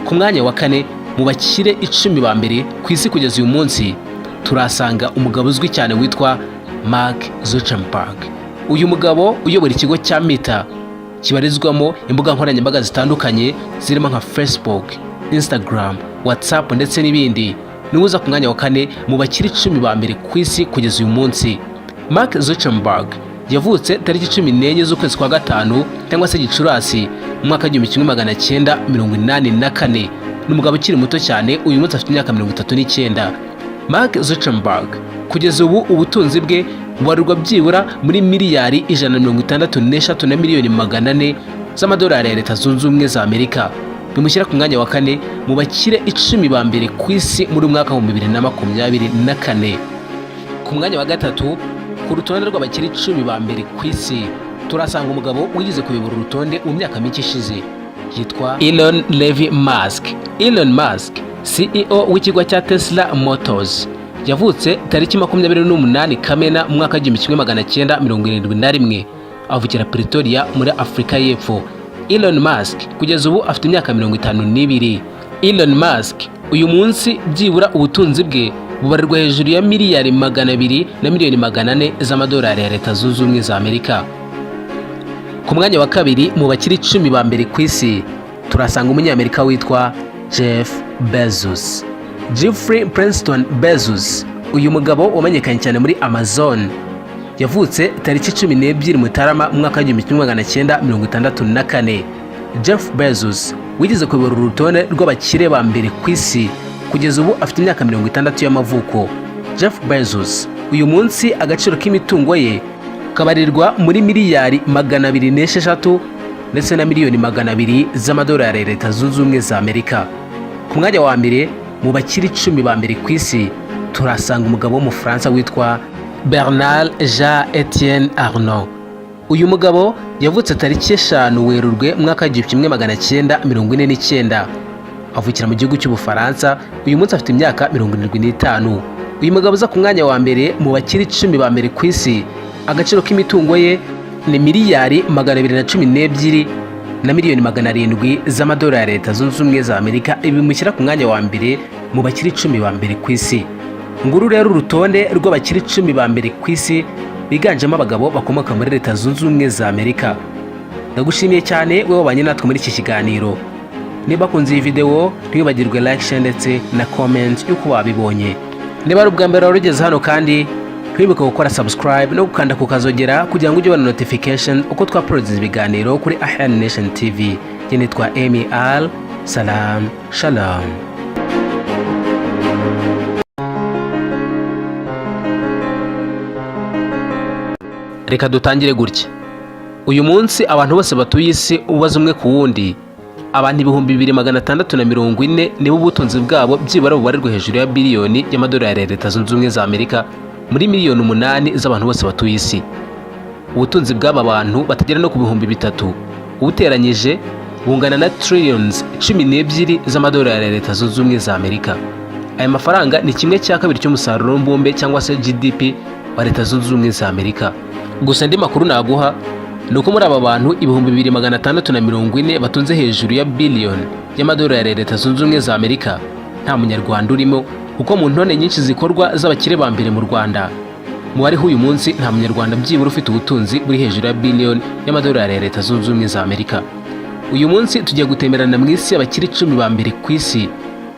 Ku mwanya wa 4 mu bakire 10 ba mbere ku isi kugeza uyu munsi turasanga umugabo uzwi cyane witwa Mark Zuckerberg. Uyu mugabo uyobora ikigo cya Meta Kibarizwamo imbuga nkoranyambaga zitandukanye zirimo nka Facebook, Instagram, WhatsApp ndetse n'ibindi, niwe uza ku mwanya wa kane mu bakire 10 ba mbere ku isi kugeza uyu munsi. Mark Zuckerberg yavutse tariki 14 z'ukwezi kwa gatanu cyangwa se Gicurasi mu mwaka w'1984. Ni umugabo ukiri muto cyane, uyu munsi afite imyaka 39. Mark Zuckerberg kugeza ubu ubutunzi bwe bubarirwa byibura muri miliyari 163 na miliyoni 400 z'amadolari ya Leta Zunze Ubumwe za Amerika, bimushyira ku mwanya wa kane mu bakire 10 ba mbere ku isi muri mwaka wa 2024. Ku mwanya wa gatatu ku rutonde rw'abakire 10 ba mbere ku isi turasanga umugabo wigeze kuyobora urutonde mu myaka mike ishize, yitwa Elon Levy Musk. Elon Musk, CEO w'ikigo cya Tesla Motors, yavutse tariki 28 Kamena mu mwaka w'1971, avukira Pretoria muri Afurika y'Epfo. Elon Musk kugeza ubu afite imyaka 52. Elon Musk uyu munsi byibura ubutunzi bwe bubarirwa hejuru ya miliyari 200 na miliyoni 400 z'amadolari ya Leta Zunze Ubumwe za Amerika. Ku mwanya wa kabiri mu bakire 10 ba mbere ku isi turasanga umunyamerika witwa Jeff Bezos. Jeffrey Princeton Bezos, uyu mugabo wamenyekanye cyane muri Amazon, yavutse tariki 12 Mutarama mu mwaka w'1964. Jeff Bezos wigeze kuyobora urutonde rw'abakire ba mbere ku isi, kugeza ubu afite imyaka 60 y'amavuko. Jeff Bezos uyu munsi agaciro k'imitungo ye kabarirwa muri miliyari 206 ndetse na miliyoni 200 z'amadolari ya Leta Zunze Ubumwe za Amerika. Ku mwanya wa mbere mu bakire 10 ba mbere ku isi turasanga umugabo w'Umufaransa witwa Bernard Jean Etienne Arnault. Uyu mugabo yavutse tariki 5 Werurwe mu mwaka w'1949, avukira mu gihugu cy'Ubufaransa. Uyu munsi afite imyaka 75. Uyu mugabo uza ku mwanya wa mbere mu bakire 10 ba mbere ku isi, agaciro k'imitungo ye ni miliyari 212 na miliyoni 700 z'amadolari ya Leta Zunze Ubumwe za Amerika. Ibi bimushyira ku mwanya wa mbere mu bakire 10 ba mbere ku isi. Nguru rero urutonde rw'abakire 10 ba mbere ku isi biganjemo abagabo bakomoka muri Leta Zunze Ubumwe za Amerika. Ndagushimiye cyane wowe wabanye natwe muri iki kiganiro. Niba ukunze iyi videwo, ntiwibagirwe like, share ndetse na comment y'uko wabibonye. Niba ari ubwa mbere wari ugeze hano kandi, ntiwibuke gukora subscribe no gukanda ku kazogera kugira ngo ujye ubona notification uko twauploadinze ibiganiro kuri Ahyan Nation TV. Njye nitwa Emi Al Salam. Shalom. Reka dutangire gutya. Uyu munsi abantu bose batuye isi ubaza umwe ku wundi, abantu 2640 nibo ubutunzi bwabo byibura bubarirwa hejuru ya biliyoni y'amadolari ya Leta Zunze Ubumwe za Amerika muri miliyoni 8 z'abantu bose batuye isi. Ubutunzi bw'aba bantu batagera no ku 3000 ubuteranyije bungana na trillions 12 z'amadolari ya Leta Zunze Ubumwe za Amerika. Aya mafaranga ni 1/2 cy'umusaruro mbumbe cyangwa se GDP wa Leta Zunze Ubumwe za Amerika. Gusa andi makuru naguha ni uko muri aba bantu 2640 batunze hejuru ya biliyoni y'amadolari ya Leta Zunze Ubumwe za Amerika nta munyarwanda urimo, kuko mu ntonde nyinshi zikorwa z'abakire ba mbere mu Rwanda, mu bariho uyu munsi nta munyarwanda byibura ufite ubutunzi buri hejuru ya biliyoni y'amadolari ya Leta Zunze Ubumwe za Amerika. Uyu munsi tugiye gutemerana mu isi y'abakire 10 ba mbere ku isi,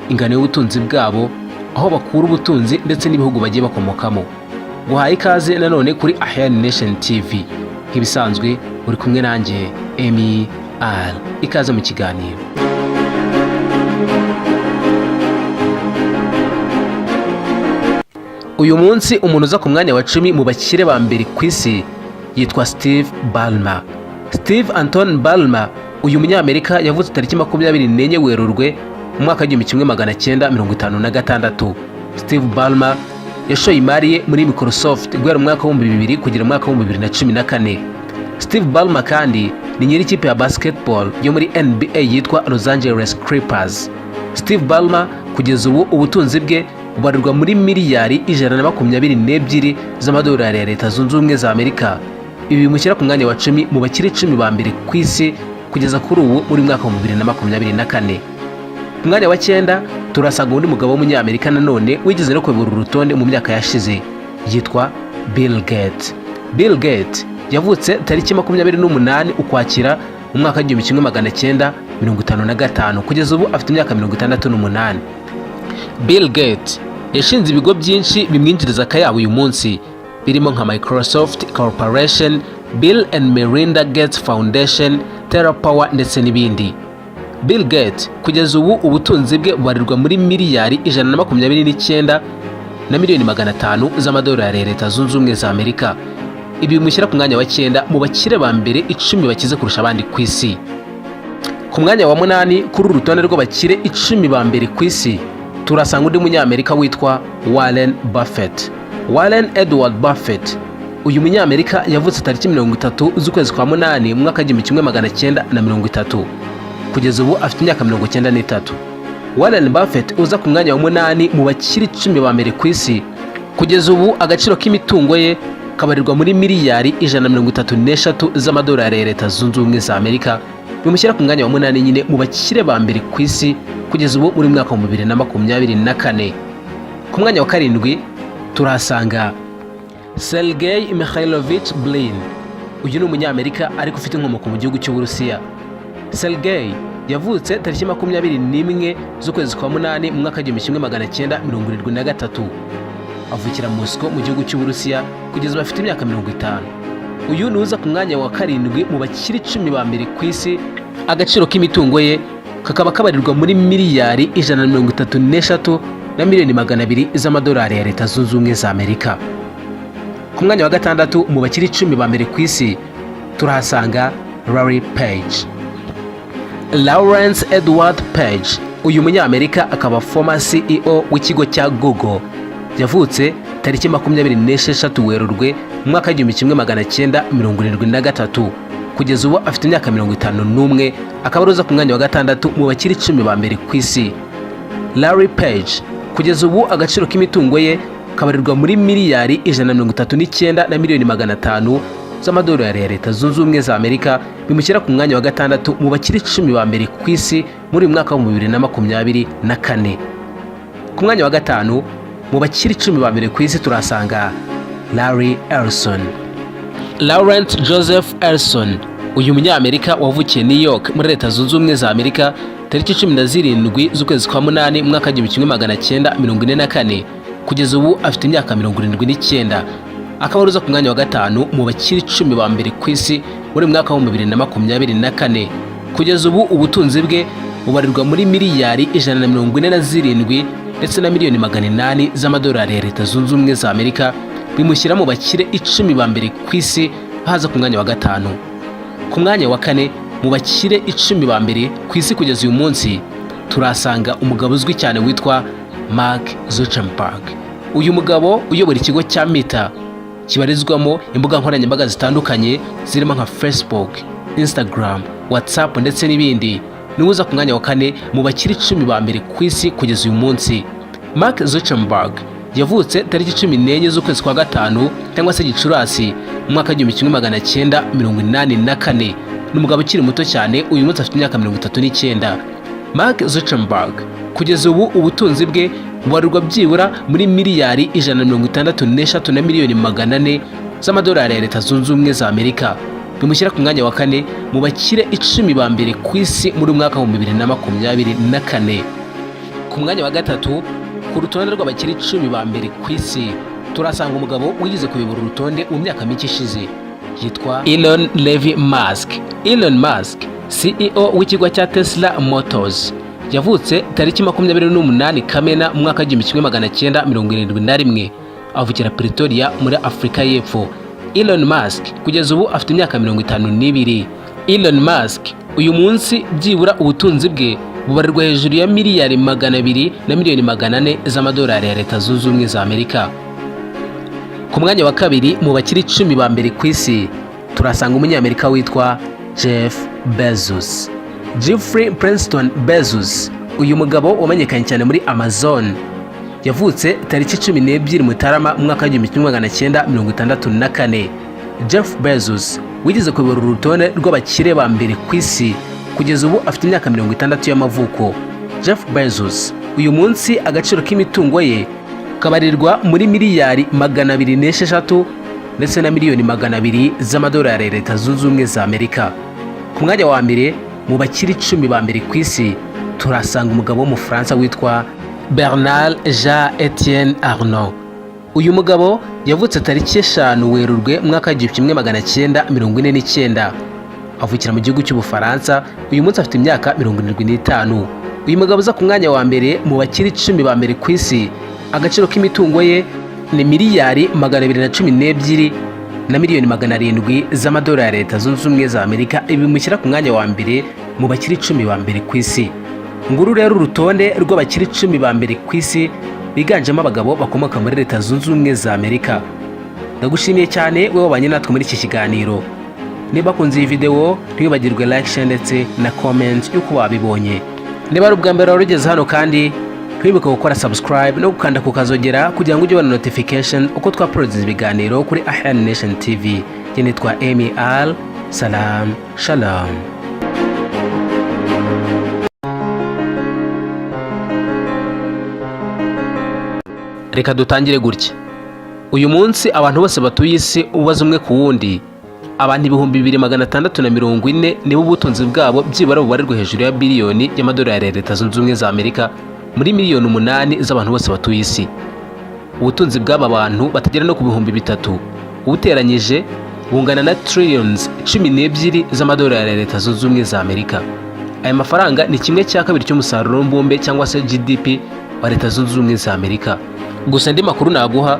ingano y'ubutunzi bwabo, aho bakura ubutunzi ndetse n'ibihugu bagiye bakomokamo. Guhaye ikaze nanone kuri Ahyan Nation TV. Nk'ibisanzwe uri kumwe nanjye Emi Al. Ikaze mu kiganiro. Uyu munsi umuntu uza ku mwanya wa 10 mu bakire ba mbere ku isi yitwa Steve Ballmer. Steve Anton Ballmer, uyu munyamerika yavutse tariki 24 Werurwe mu mwaka w'1956. Steve Ballmer yashoye imari ye muri Microsoft guhera mu mwaka w'2000 kugera mu mwaka w'2014. Steve Ballmer kandi ni nyiri ikipe ya basketball yo muri NBA yitwa Los Angeles Clippers. Steve Ballmer kugeza ubu ubutunzi bwe bubarirwa muri miliyari 122 z'amadolari ya Leta Zunze Ubumwe za Amerika. Ibi bimushyira ku mwanya wa 10 mu bakire 10 ba mbere ku isi kugeza kuri ubu muri mwaka wa 2024. Ku mwanya wa 9 turasanga undi mugabo w'umunyamerika nanone wigeze no kuyobora urutonde mu myaka yashize, yitwa Bill Gates. Bill Gates, Yavutse tariki 28 Ukwakira mu mwaka w'1955. Kugeza ubu afite imyaka 68. Bill Gates yashinze ibigo byinshi bimwinjiriza akayabo uyu munsi, birimo nka Microsoft Corporation, Bill and Melinda Gates Foundation, TerraPower ndetse n'ibindi. Bill Gates kugeza ubu ubutunzi bwe bubarirwa muri miliyari 129 na miliyoni 500 z'amadolari ya Leta Zunze Ubumwe za Amerika. Ibi bimushyira ku mwanya wa cyenda mu bakire ba mbere 10 bakize kurusha abandi ku isi. Ku mwanya wa munani kuri uru rutonde rw'abakire 10 ba mbere ku isi, turasanga undi Munyamerika witwa Warren Buffett. Warren Edward Buffett, uyu Munyamerika yavutse tariki 30 z'ukwezi kwa munani mu mwaka w'1930. Kugeza ubu afite imyaka 93. Warren Buffett uza ku mwanya wa munani mu bakire 10 ba mbere ku isi, kugeza ubu agaciro k'imitungo ye kabarirwa muri miliyari 133 z'amadolari ya Leta Zunze Ubumwe za Amerika, bimushyira ku mwanya wa munani nyine mu bakire ba mbere ku isi kugeza ubu muri mwaka wa 2024. Ku mwanya wa karindwi turahasanga Sergei Mikhailovich Brin. Uyu ni Umunyamerika ariko ufite inkomoko mu gihugu cy'Uburusiya. Sergei yavutse tariki 21 z'ukwezi kwa munani mu mwaka w'1973, avukira Moscow mu gihugu cy'Uburusiya. Kugeza ubu afite imyaka 50. Uyu ni uza ku mwanya wa karindwi mu bakire 10 ba mbere ku isi, agaciro k'imitungo ye kakaba kabarirwa muri miliyari 133 na miliyoni 200 z'amadolari ya Leta Zunze Ubumwe za Amerika. Ku mwanya wa gatandatu mu bakire 10 ba mbere ku isi turahasanga Larry Page, Lawrence Edward Page. Uyu Munyamerika akaba former CEO w'ikigo cya Google. Yavutse tariki 26 Werurwe mu mwaka w'1973. Kugeza ubu afite imyaka 51, akaba aruza ku mwanya wa gatandatu mu bakire 10 ba mbere ku isi. Larry Page kugeza ubu agaciro k'imitungo ye kabarirwa muri miliyari 139 na miliyoni 500 z'amadolari ya Leta Zunze Ubumwe za Amerika, bimushyira ku mwanya wa gatandatu mu bakire 10 ba mbere ku isi muri uyu mwaka wa 2024. Ku mwanya wa gatanu mu bakire 10 ba mbere ku isi turahasanga Larry Ellison, Lawrence Joseph Ellison. Uyu Munyamerika wavukiye New York muri Leta Zunze Ubumwe za Amerika tariki 17 z'ukwezi kwa munani mu mwaka w'1944. Kugeza ubu afite imyaka 79, akaba aruza ku mwanya wa gatanu mu bakire 10 ba mbere ku isi muri mwaka wa 2024. Kugeza ubu ubutunzi bwe bubarirwa muri miliyari 147 ndetse na miliyoni 800 z'amadolari ya Leta Zunze Ubumwe za Amerika, bimushyira mu bakire 10 ba mbere ku isi, baza ku mwanya wa gatanu. Ku mwanya wa kane mu bakire 10 ba mbere ku isi kugeza uyu munsi turasanga umugabo uzwi cyane witwa Mark Zuckerberg. Uyu mugabo uyobora ikigo cya Meta kibarizwamo imbuga nkoranyambaga zitandukanye zirimo nka Facebook, Instagram, WhatsApp ndetse n'ibindi, niwe uza ku mwanya wa kane mu bakire 10 ba mbere ku isi kugeza uyu munsi. Mark Zuckerberg yavutse tariki 14 z'ukwezi kwa gatanu cyangwa se Gicurasi mu mwaka w'1984. Ni umugabo ukiri muto cyane, uyu munsi afite imyaka 39. Mark Zuckerberg kugeza ubu ubutunzi bwe bubarirwa byibura muri miliyari 163 na miliyoni 400 z'amadolari ya Leta Zunze Ubumwe za Amerika, bimushyira ku mwanya wa kane mu bakire 10 ba mbere ku isi muri mwaka wa 2024. Ku mwanya wa gatatu ku rutonde rw'abakire 10 ba mbere ku isi turasanga umugabo wigeze kuyobora urutonde mu myaka mike ishize, yitwa Elon Levy Musk. Elon Musk, CEO w'ikigo cya Tesla Motors, yavutse tariki 28 Kamena mu mwaka w'1971, avukira Pretoria muri Afurika y'Epfo. Elon Musk kugeza ubu afite imyaka 52. Elon Musk uyu munsi byibura ubutunzi bwe bubarirwa hejuru ya miliyari 200 na miliyoni 400 z'amadolari ya Leta Zunze Ubumwe za Amerika. Ku mwanya wa kabiri mu bakire 10 ba mbere ku isi turasanga Umunyamerika witwa Jeff Bezos, Jeffrey Princeton Bezos. Uyu mugabo wamenyekanye cyane muri Amazon yavutse tariki 12 Mutarama mu mwaka w'1964. Jeff Bezos wigeze kuyobora urutonde rw'abakire ba mbere ku isi, kugeza ubu afite imyaka 60 y'amavuko. Jeff Bezos uyu munsi agaciro k'imitungo ye kabarirwa muri miliyari 206 na miliyoni 800 z'amadolari ya Leta Zunze Ubumwe za Amerika, ndetse na miliyoni 200 z'amadolari ya Leta Zunze Ubumwe za Amerika. Ku mwanya wa mbere mu bakire 10 ba mbere ku isi turasanga umugabo w'Umufaransa witwa Bernard Jean Etienne Arnault. Uyu mugabo yavutse tariki 5 Werurwe mwaka 1949, avukira mu gihugu cy'Ubufaransa. Uyu munsi afite imyaka 75. Uyu mugabo uza ku mwanya wa mbere mu bakire 10 ba mbere ku isi, agaciro k'imitungo ye ni miliyari 212 na miliyoni 700 z'amadolari ya Leta Zunze Ubumwe za Amerika. Ibi bimushyira ku mwanya wa mbere mu bakire 10 ba mbere ku isi. Nguru rero urutonde rw'abakire 10 ba mbere ku isi biganjemo abagabo bakomoka muri Leta Zunze Ubumwe za Amerika. Ndagushimiye cyane wowe wabanye natwe muri iki kiganiro. Niba ukunze iyi video, ntiwibagirwe like, share ndetse na comment y'uko wabibonye. Niba ari ubwa mbere wari ugeze hano kandi, ntiwibuke gukora subscribe no gukanda ku kazogera kugira ngo ujye ubona notification uko twaproduce ibiganiro kuri Ahyan Nation TV. Njye nitwa Emi Al Salam. Shalom. Reka dutangire gutya. Uyu munsi abantu bose batuye isi, ubaza umwe ku wundi, abantu 2640 nibo ubutunzi bwabo byibura bubarirwa hejuru ya biliyoni y'amadolari ya Leta Zunze Ubumwe za Amerika, muri miliyoni 8 z'abantu bose batuye isi. Ubutunzi bw'aba bantu batagera no ku 3000 ubuteranyije bungana na trillions 12 z'amadolari ya Leta Zunze Ubumwe za Amerika. Aya mafaranga ni 1/2 cy'umusaruro mbumbe cyangwa se GDP wa Leta Zunze Ubumwe za Amerika. Gusa andi makuru naguha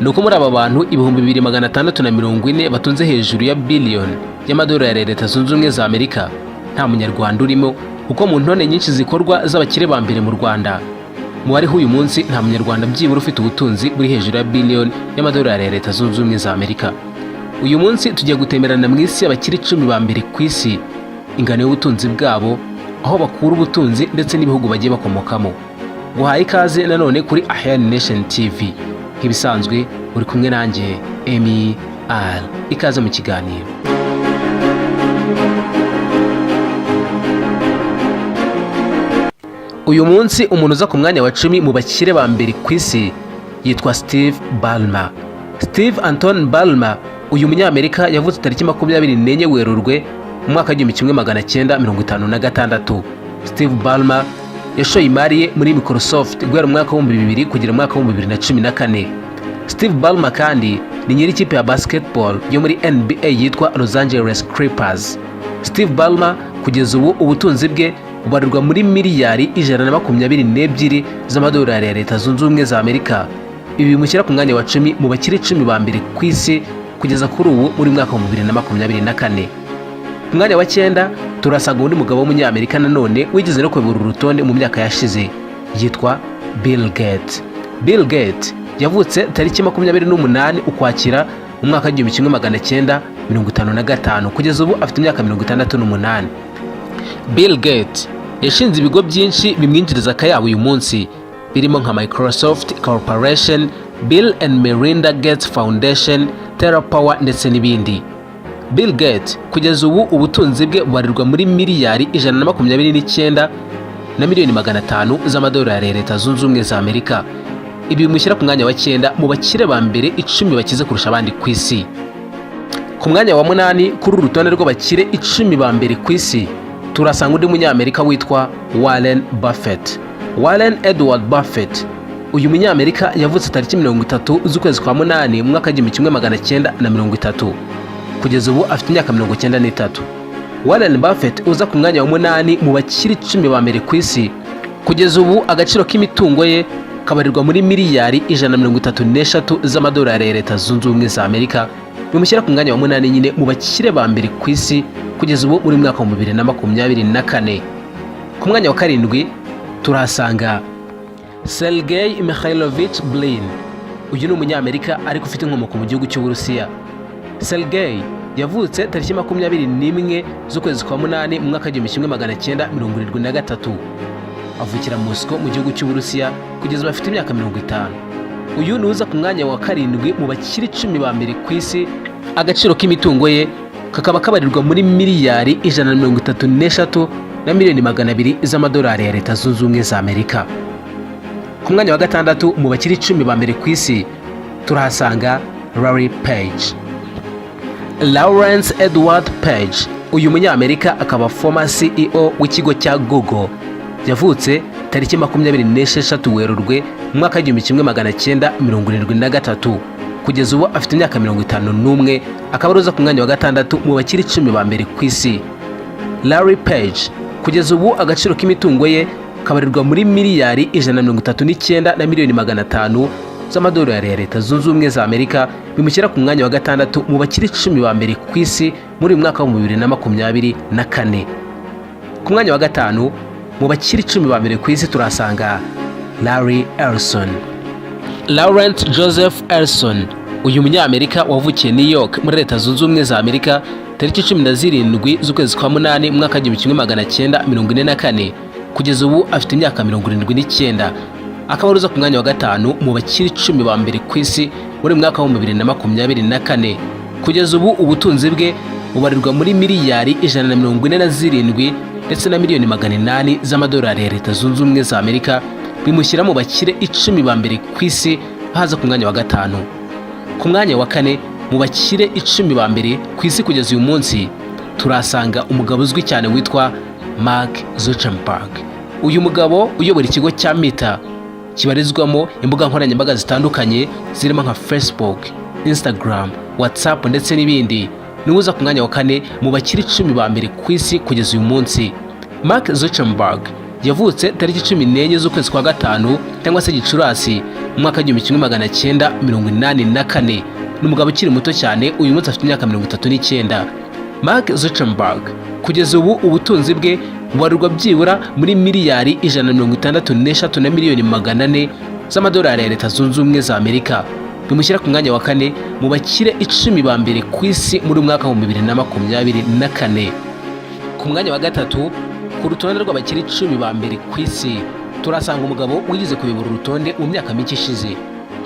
ni uko muri aba bantu 2640 batunze hejuru ya biliyoni y'amadolari ya Leta Zunze Ubumwe za Amerika, nta Munyarwanda urimo, kuko mu ntonde nyinshi zikorwa z'abakire ba mbere mu Rwanda, mu bariho uyu munsi nta Munyarwanda byibura ufite ubutunzi buri hejuru ya biliyoni y'amadolari ya Leta Zunze Ubumwe za Amerika. Uyu munsi tugiye gutemerana mu isi y'abakire 10 ba mbere ku isi, ingano y'ubutunzi bwabo, aho bakura ubutunzi ndetse n'ibihugu bagiye bakomokamo. Guhaye ikaze nanone kuri Ahyan Nation TV. Nk'ibisanzwe uri kumwe nanjye Emi Al. Ikaze mu kiganiro. Uyu munsi umuntu uza ku mwanya wa 10 mu bakire ba mbere ku isi yitwa Steve Ballmer. Steve Anton Ballmer, uyu Munyamerika yavutse tariki 24 Werurwe mu mwaka 1956. Steve Ballmer yashoye imari ye muri Microsoft guhera mu mwaka wa 2000 kugera mu mwaka wa 2014. Steve Ballmer kandi ni nyiri ikipe ya basketball yo muri NBA yitwa Los Angeles Clippers. Steve Ballmer kugeza ubu ubutunzi bwe bubarirwa muri miliyari 122 z'amadolari ya Leta Zunze Ubumwe za Amerika. Ibi bimushyira ku mwanya wa 10 mu bakire 10 ba mbere ku isi kugeza kuri ubu muri mwaka wa 2024. Ku mwanya wa 9 turasanga undi mugabo w'Umunyamerika nanone wigeze no kuyobora urutonde mu myaka yashize, yitwa Bill Gates. Bill Gates yavutse tariki 28 Ukwakira mu mwaka 1955, kugeza ubu afite imyaka 68. Bill Gates yashinze ibigo byinshi bimwinjiriza akayabo uyu munsi, birimo nka Microsoft Corporation, Bill and Melinda Gates Foundation, TerraPower ndetse n'ibindi. Bill Gates kugeza ubu ubutunzi bwe bubarirwa muri miliyari 129 na miliyoni 500 z'amadolari ya Leta Zunze Ubumwe za Amerika. Ibi bimushyira ku mwanya wa 9 mu bakire ba mbere 10 bakize kurusha abandi ku isi. Ku mwanya wa 8 kuri uru rutonde rw'abakire 10 ba mbere ku isi turasanga undi Munyamerika witwa Warren Buffett. Warren Edward Buffett, uyu Munyamerika yavutse tariki 30 z'ukwezi kwa 8 mu mwaka 1930, kugeza ubu afite imyaka 93. Warren Buffett uza ku mwanya wa 8 mu bakire 10 ba mbere ku isi, kugeza ubu agaciro k'imitungo ye kabarirwa muri miliyari 133 z'amadolari ya Leta Zunze Ubumwe za Amerika, bimushyira ku mwanya wa 8 nyine mu bakire ba mbere ku isi kugeza ubu muri mwaka wa 2024. Ku mwanya wa 7 turahasanga Sergei Mikhailovich Brin. Uyu ni Umunyamerika ariko ufite inkomoko mu gihugu cy'Uburusiya. Sergei yavutse tariki 21 z'ukwezi kwa 8 mu mwaka 1973, avukira Moscow mu gihugu cy'Uburusiya, kugeza ubu afite imyaka 50. Uyu ni uza ku mwanya wa 7 mu bakire 10 ba mbere ku isi, agaciro k'imitungo ye kakaba kabarirwa muri miliyari 133 na miliyoni 200 z'amadolari ya Leta Zunze Ubumwe za Amerika. Ku mwanya wa 6 mu bakire 10 ba mbere ku isi turahasanga Larry Page. Lawrence Edward Page, uyu munyamerika akaba former CEO w'ikigo cya Google, yavutse tariki 26 Werurwe mu mwaka w'1973. Kugeza ubu afite imyaka 51, akaba aruza ku mwanya wa gatandatu mu bakiri 10 ba mbere ku isi. Larry Page kugeza ubu agaciro k'imitungo ye kabarirwa muri miliyari 139 na miliyoni 500 z'amadolari ya Leta Zunze Ubumwe za Amerika, bimushyira ku mwanya wa gatandatu mu bakiri 10 ba mbere ku isi muri uyu mwaka wa 2024. Ku mwanya wa gatanu mu bakiri 10 ba mbere ku isi turasanga Larry Ellison. Lawrence Joseph Ellison, uyu munyamerika wavukiye New York muri Leta Zunze Ubumwe za Amerika tariki 17 z'ukwezi kwa munani mu mwaka w'1944, kugeza ubu afite imyaka 79, akaba aruza ku mwanya wa gatanu mu bakiri 10 ba mbere ku isi muri uyu mwaka wa 2024. Kugeza ubu ubutunzi bwe bubarirwa muri miliyari 147 ndetse na miliyoni 800 z'amadolari ya Leta Zunze Ubumwe za Amerika, bimushyira mu bakire 10 ba mbere ku isi, baza ku mwanya wa gatanu. Ku mwanya wa kane mu bakire 10 ba mbere ku isi kugeza uyu munsi turasanga umugabo uzwi cyane witwa Mark Zuckerberg. Uyu mugabo uyobora ikigo cya Meta kibarizwamo imbuga nkoranyambaga zitandukanye zirimo nka Facebook, Instagram, WhatsApp ndetse n'ibindi, niwe uza ku mwanya wa kane mu bakire 10 ba mbere ku isi kugeza uyu munsi. Mark Zuckerberg yavutse tariki 14 z'ukwezi kwa gatanu cyangwa se Gicurasi mu mwaka w'1984. Ni umugabo ukiri muto cyane, uyu munsi afite imyaka 39. Mark Zuckerberg kugeza ubu ubutunzi bwe bubarirwa byibura muri miliyari 163 na miliyoni 400 z'amadolari ya Leta Zunze Ubumwe za Amerika, bimushyira ku mwanya wa kane mu bakire 10 ba mbere ku isi muri mwaka wa 2024. Ku mwanya wa gatatu ku rutonde rw'abakire 10 ba mbere ku isi turasanga umugabo wigeze kuyobora urutonde mu myaka mike ishize,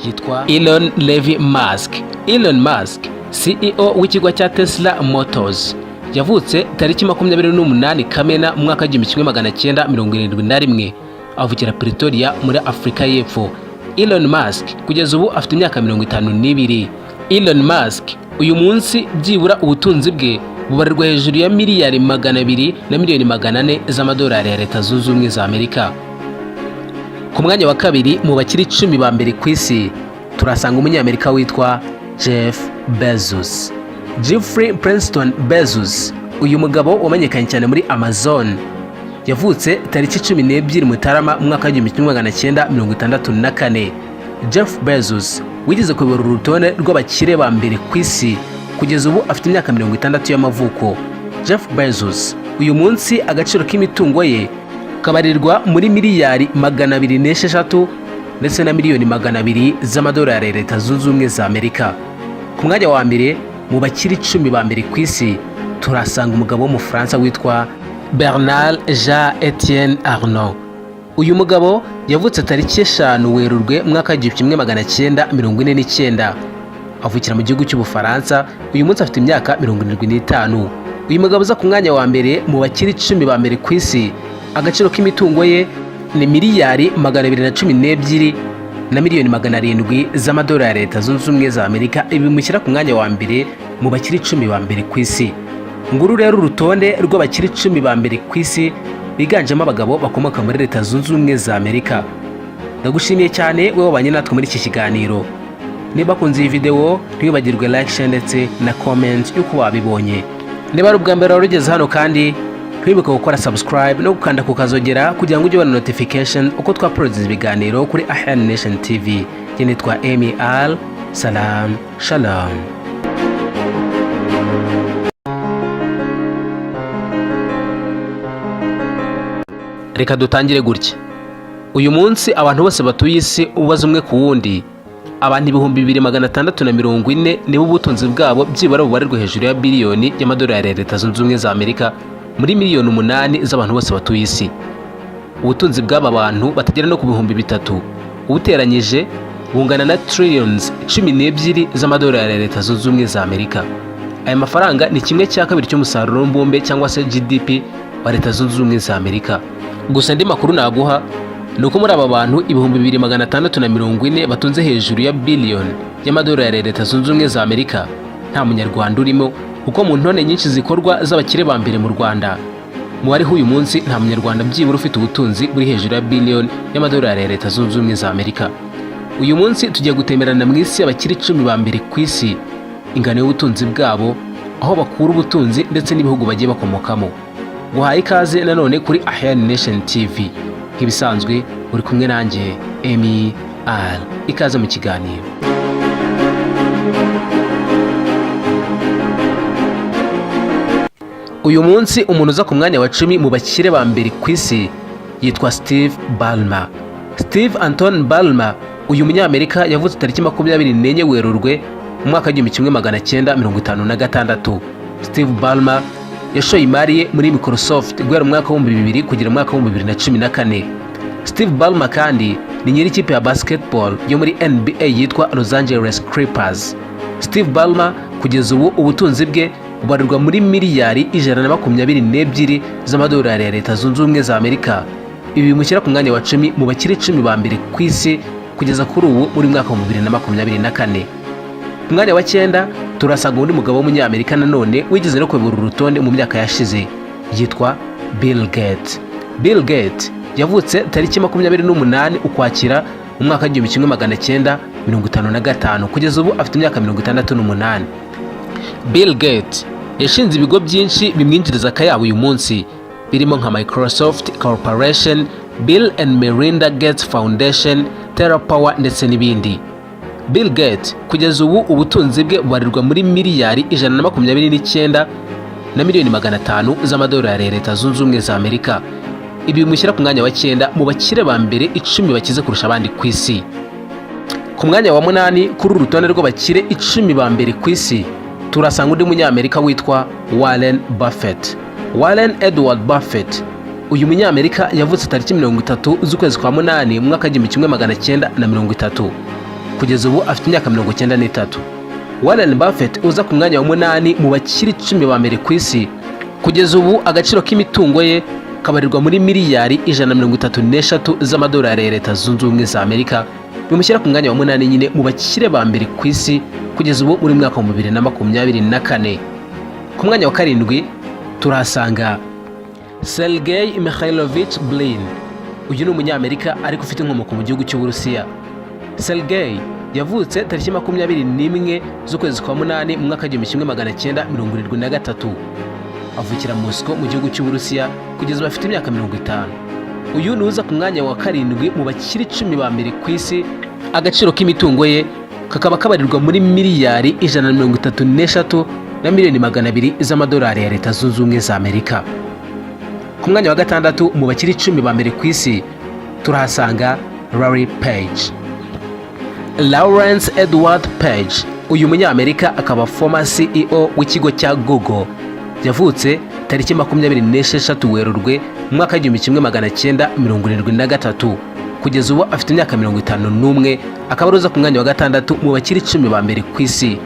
yitwa Elon Levy Musk. Elon Musk, CEO w'ikigo cya Tesla Motors, yavutse tariki 28 Kamena mu mwaka w'1971, avukira Pretoria muri Afurika y'Epfo. Elon Musk kugeza ubu afite imyaka 52. Elon Musk uyu munsi byibura ubutunzi bwe bubarirwa hejuru ya miliyari 200 na miliyoni 400 z'amadolari ya Leta Zunze Ubumwe za Amerika. Ku mwanya wa kabiri mu bakiri 10 ba mbere ku isi turasanga umunyamerika witwa Jeff Bezos. Jeffrey Princeton Bezos, uyu mugabo wamenyekanye cyane muri Amazon, yavutse tariki 12 Mutarama mu mwaka w'1964. Jeff Bezos wigeze kuyobora urutonde rw'abakire ba mbere ku isi, kugeza ubu afite imyaka 60 y'amavuko. Jeff Bezos uyu munsi agaciro k'imitungo ye kabarirwa muri miliyari 206 ndetse na miliyoni 200 z'amadolari ya Leta Zunze Ubumwe za Amerika. Ku mwanya wa mbere mu bakire 10 ba mbere ku isi turasanga umugabo w'Umufaransa witwa Bernard Jean Etienne Arnault. Uyu mugabo yavutse tariki 5 Werurwe mu mwaka w'1949, avukira mu gihugu cy'Ubufaransa. Uyu munsi afite imyaka 75. Uyu mugabo uza ku mwanya wa mbere mu bakire 10 ba mbere ku isi, agaciro k'imitungo ye ni miliyari 212 na miliyoni 700 z'amadolari ya Leta Zunze Ubumwe za Amerika. Ibi bimushyira ku mwanya wa mbere mu bakire 10 ba mbere ku isi. Nguru rero urutonde rw'abakire 10 ba mbere ku isi biganjemo abagabo bakomoka muri Leta Zunze Ubumwe za Amerika. Ndagushimiye cyane wowe wabanye natwe muri iki kiganiro. Niba akunze iyi videwo, ntiwibagirwe like, share ndetse na comment y'uko wabibonye. Niba ari ubwa mbere wari ugeze hano kandi, ntiwibuke gukora subscribe no gukanda ku kazogera kugira ngo ujye ubona notification uko twauploadinze ibiganiro kuri Ahan Nation TV. Njye nitwa Emi Al Salam. Shalom. Reka dutangire gutya: uyu munsi abantu bose batuye isi ubaza umwe ku wundi, abantu 2640 nibo ubutunzi bwabo byibura bubarirwa hejuru ya biliyoni y'amadolari ya Leta Zunze Ubumwe za Amerika muri miliyoni 8 z'abantu bose batuye isi. Ubutunzi bw'aba bantu batagera no ku 3000 ubuteranyije bungana na trillions 12 z'amadolari ya Leta Zunze Ubumwe za Amerika. Aya mafaranga ni kimwe cya kabiri cy'umusaruro mbumbe cyangwa se GDP wa Leta Zunze Ubumwe za Amerika. Gusa andi makuru naguha Ni uko muri aba bantu 2640 batunze hejuru ya biliyoni y'amadolari ya Leta Zunze Ubumwe za Amerika, nta Munyarwanda urimo, kuko mu ntonde nyinshi zikorwa z'abakire ba mbere mu Rwanda, mu bariho uyu munsi nta Munyarwanda byibura ufite ubutunzi buri hejuru ya biliyoni y'amadolari ya Leta Zunze Ubumwe za Amerika. Uyu munsi tugiye gutemberana mu isi y'abakire 10 ba mbere ku isi, ingano y'ubutunzi bwabo, aho bakura ubutunzi ndetse n'ibihugu bagiye bakomokamo. Guhaye ikaze nanone kuri Ahyani Nation TV. Nk'ibisanzwe uri kumwe nanjye Emi Al. Ikaze mu kiganiro. Uyu munsi umuntu uza ku mwanya wa 10 mu bakire ba mbere ku isi yitwa Steve Ballmer. Steve Anton Ballmer, uyu Munyamerika yavutse tariki 24 Werurwe mu mwaka w'1956. Steve Ballmer yashoye imari ye muri Microsoft guhera mu mwaka w'2000 kugera mu mwaka w'2014. Steve Ballmer kandi ni nyiri ikipe ya basketball yo muri NBA yitwa Los Angeles Clippers. Steve Ballmer kugeza ubu ubutunzi bwe bubarirwa muri miliyari 122 z'amadolari ya Leta Zunze Ubumwe za Amerika. Ibi bimushyira ku mwanya wa 10 mu bakire 10 ba mbere ku isi kugeza kuri ubu muri mwaka wa 2024. Ku mwanya wa 9 turasanga undi mugabo w'Umunyamerika nanone wigeze no kuyobora urutonde mu myaka yashize, yitwa Bill Gates. Bill Gates yavutse tariki 28 Ukwakira mu mwaka w'1955, kugeza ubu afite imyaka 68. Bill Gates yashinze ibigo byinshi bimwinjiriza akayabo uyu munsi, birimo nka Microsoft Corporation, Bill and Melinda Gates Foundation, TerraPower ndetse n'ibindi. Bill Gates kugeza ubu ubutunzi bwe bubarirwa muri miliyari 129 na miliyoni 500 z'amadolari ya Leta Zunze Ubumwe za Amerika. Ibi bimushyira ku mwanya wa 9 mu bakire ba mbere 10 bakize kurusha abandi ku isi. Ku mwanya wa 8 kuri uru rutonde rw'abakire 10 ba mbere ku isi turasanga undi Munyamerika witwa Warren Buffett. Warren Edward Buffett, uyu Munyamerika yavutse tariki 30 z'ukwezi kwa 8 mu mwaka w'1930, kugeza ubu afite imyaka 93. Warren Buffett uza ku mwanya wa 8 mu bakire 10 ba mbere ku isi, kugeza ubu agaciro k'imitungo ye kabarirwa muri miliyari 133 z'amadolari ya Leta Zunze Ubumwe za Amerika, bimushyira ku mwanya wa 8 nyine mu bakire ba mbere ku isi kugeza ubu muri mwaka wa 2024. Ku mwanya wa 7 turahasanga Sergei Mikhailovich Brin. Uyu ni Umunyamerika ariko ufite inkomoko mu gihugu cy'Uburusiya. Sergei yavutse tariki 21 z'ukwezi kwa 8 mu mwaka 1973, avukira Moscow mu gihugu cy'Uburusiya, kugeza ubu afite imyaka 50. Uyu ni uza ku mwanya wa 7 mu bakire 10 ba mbere ku isi, agaciro k'imitungo ye kakaba kabarirwa muri miliyari 133 na miliyoni 200 z'amadolari ya Leta Zunze Ubumwe za Amerika. Ku mwanya wa 6 mu bakire 10 ba mbere ku isi turahasanga Larry Page. Lawrence Edward Page, uyu Munyamerika akaba former CEO w'ikigo cya Google, yavutse tariki 26 Werurwe mu mwaka w'1973, kugeza ubu afite imyaka 51, akaba aruza ku mwanya wa 6 mu bakire 10 ba mbere ku isi.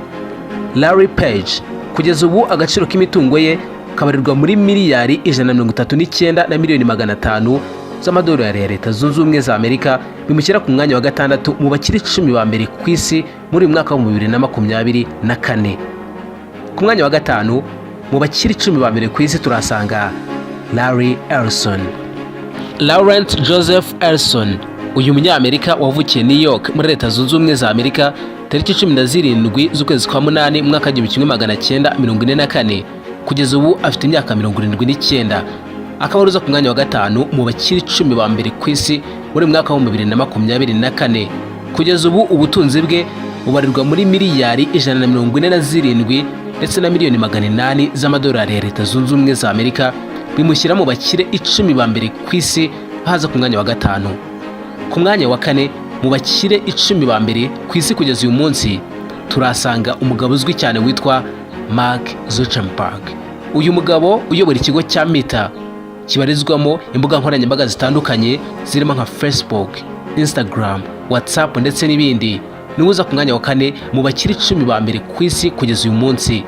Larry Page kugeza ubu agaciro k'imitungo ye kabarirwa muri miliyari 139 na miliyoni 500 z'amadolari ya Leta Zunze Ubumwe za Amerika, bimushyira ku mwanya wa 6 mu bakire 10 ba mbere ku isi muri uyu mwaka wa 2024. Ku mwanya wa 5 mu bakire 10 ba mbere ku isi turasanga Larry Ellison. Lawrence Joseph Ellison, uyu Munyamerika wavukiye New York muri Leta Zunze Ubumwe za Amerika tariki 17 z'ukwezi kwa 8 mu mwaka 1944, kugeza ubu afite imyaka 79, akaba aruza ku mwanya wa 5 mu bakire 10 ba mbere ku isi muri mwaka wa 2024. Kugeza ubu ubutunzi bwe bubarirwa muri miliyari 147 ndetse na miliyoni 800 z'amadolari ya Leta Zunze Ubumwe za Amerika, bimushyira mu bakire 10 ba mbere ku isi baza ku mwanya wa 5. Ku mwanya wa 4 mu bakire 10 ba mbere ku isi kugeza uyu munsi turasanga umugabo uzwi cyane witwa Mark Zuckerberg. Uyu mugabo uyobora ikigo cya Meta kibarizwamo imbuga nkoranyambaga zitandukanye zirimo nka Facebook, Instagram, WhatsApp ndetse n'ibindi, niwe uza ku mwanya wa 4 mu bakire 10 ba mbere ku isi kugeza uyu munsi.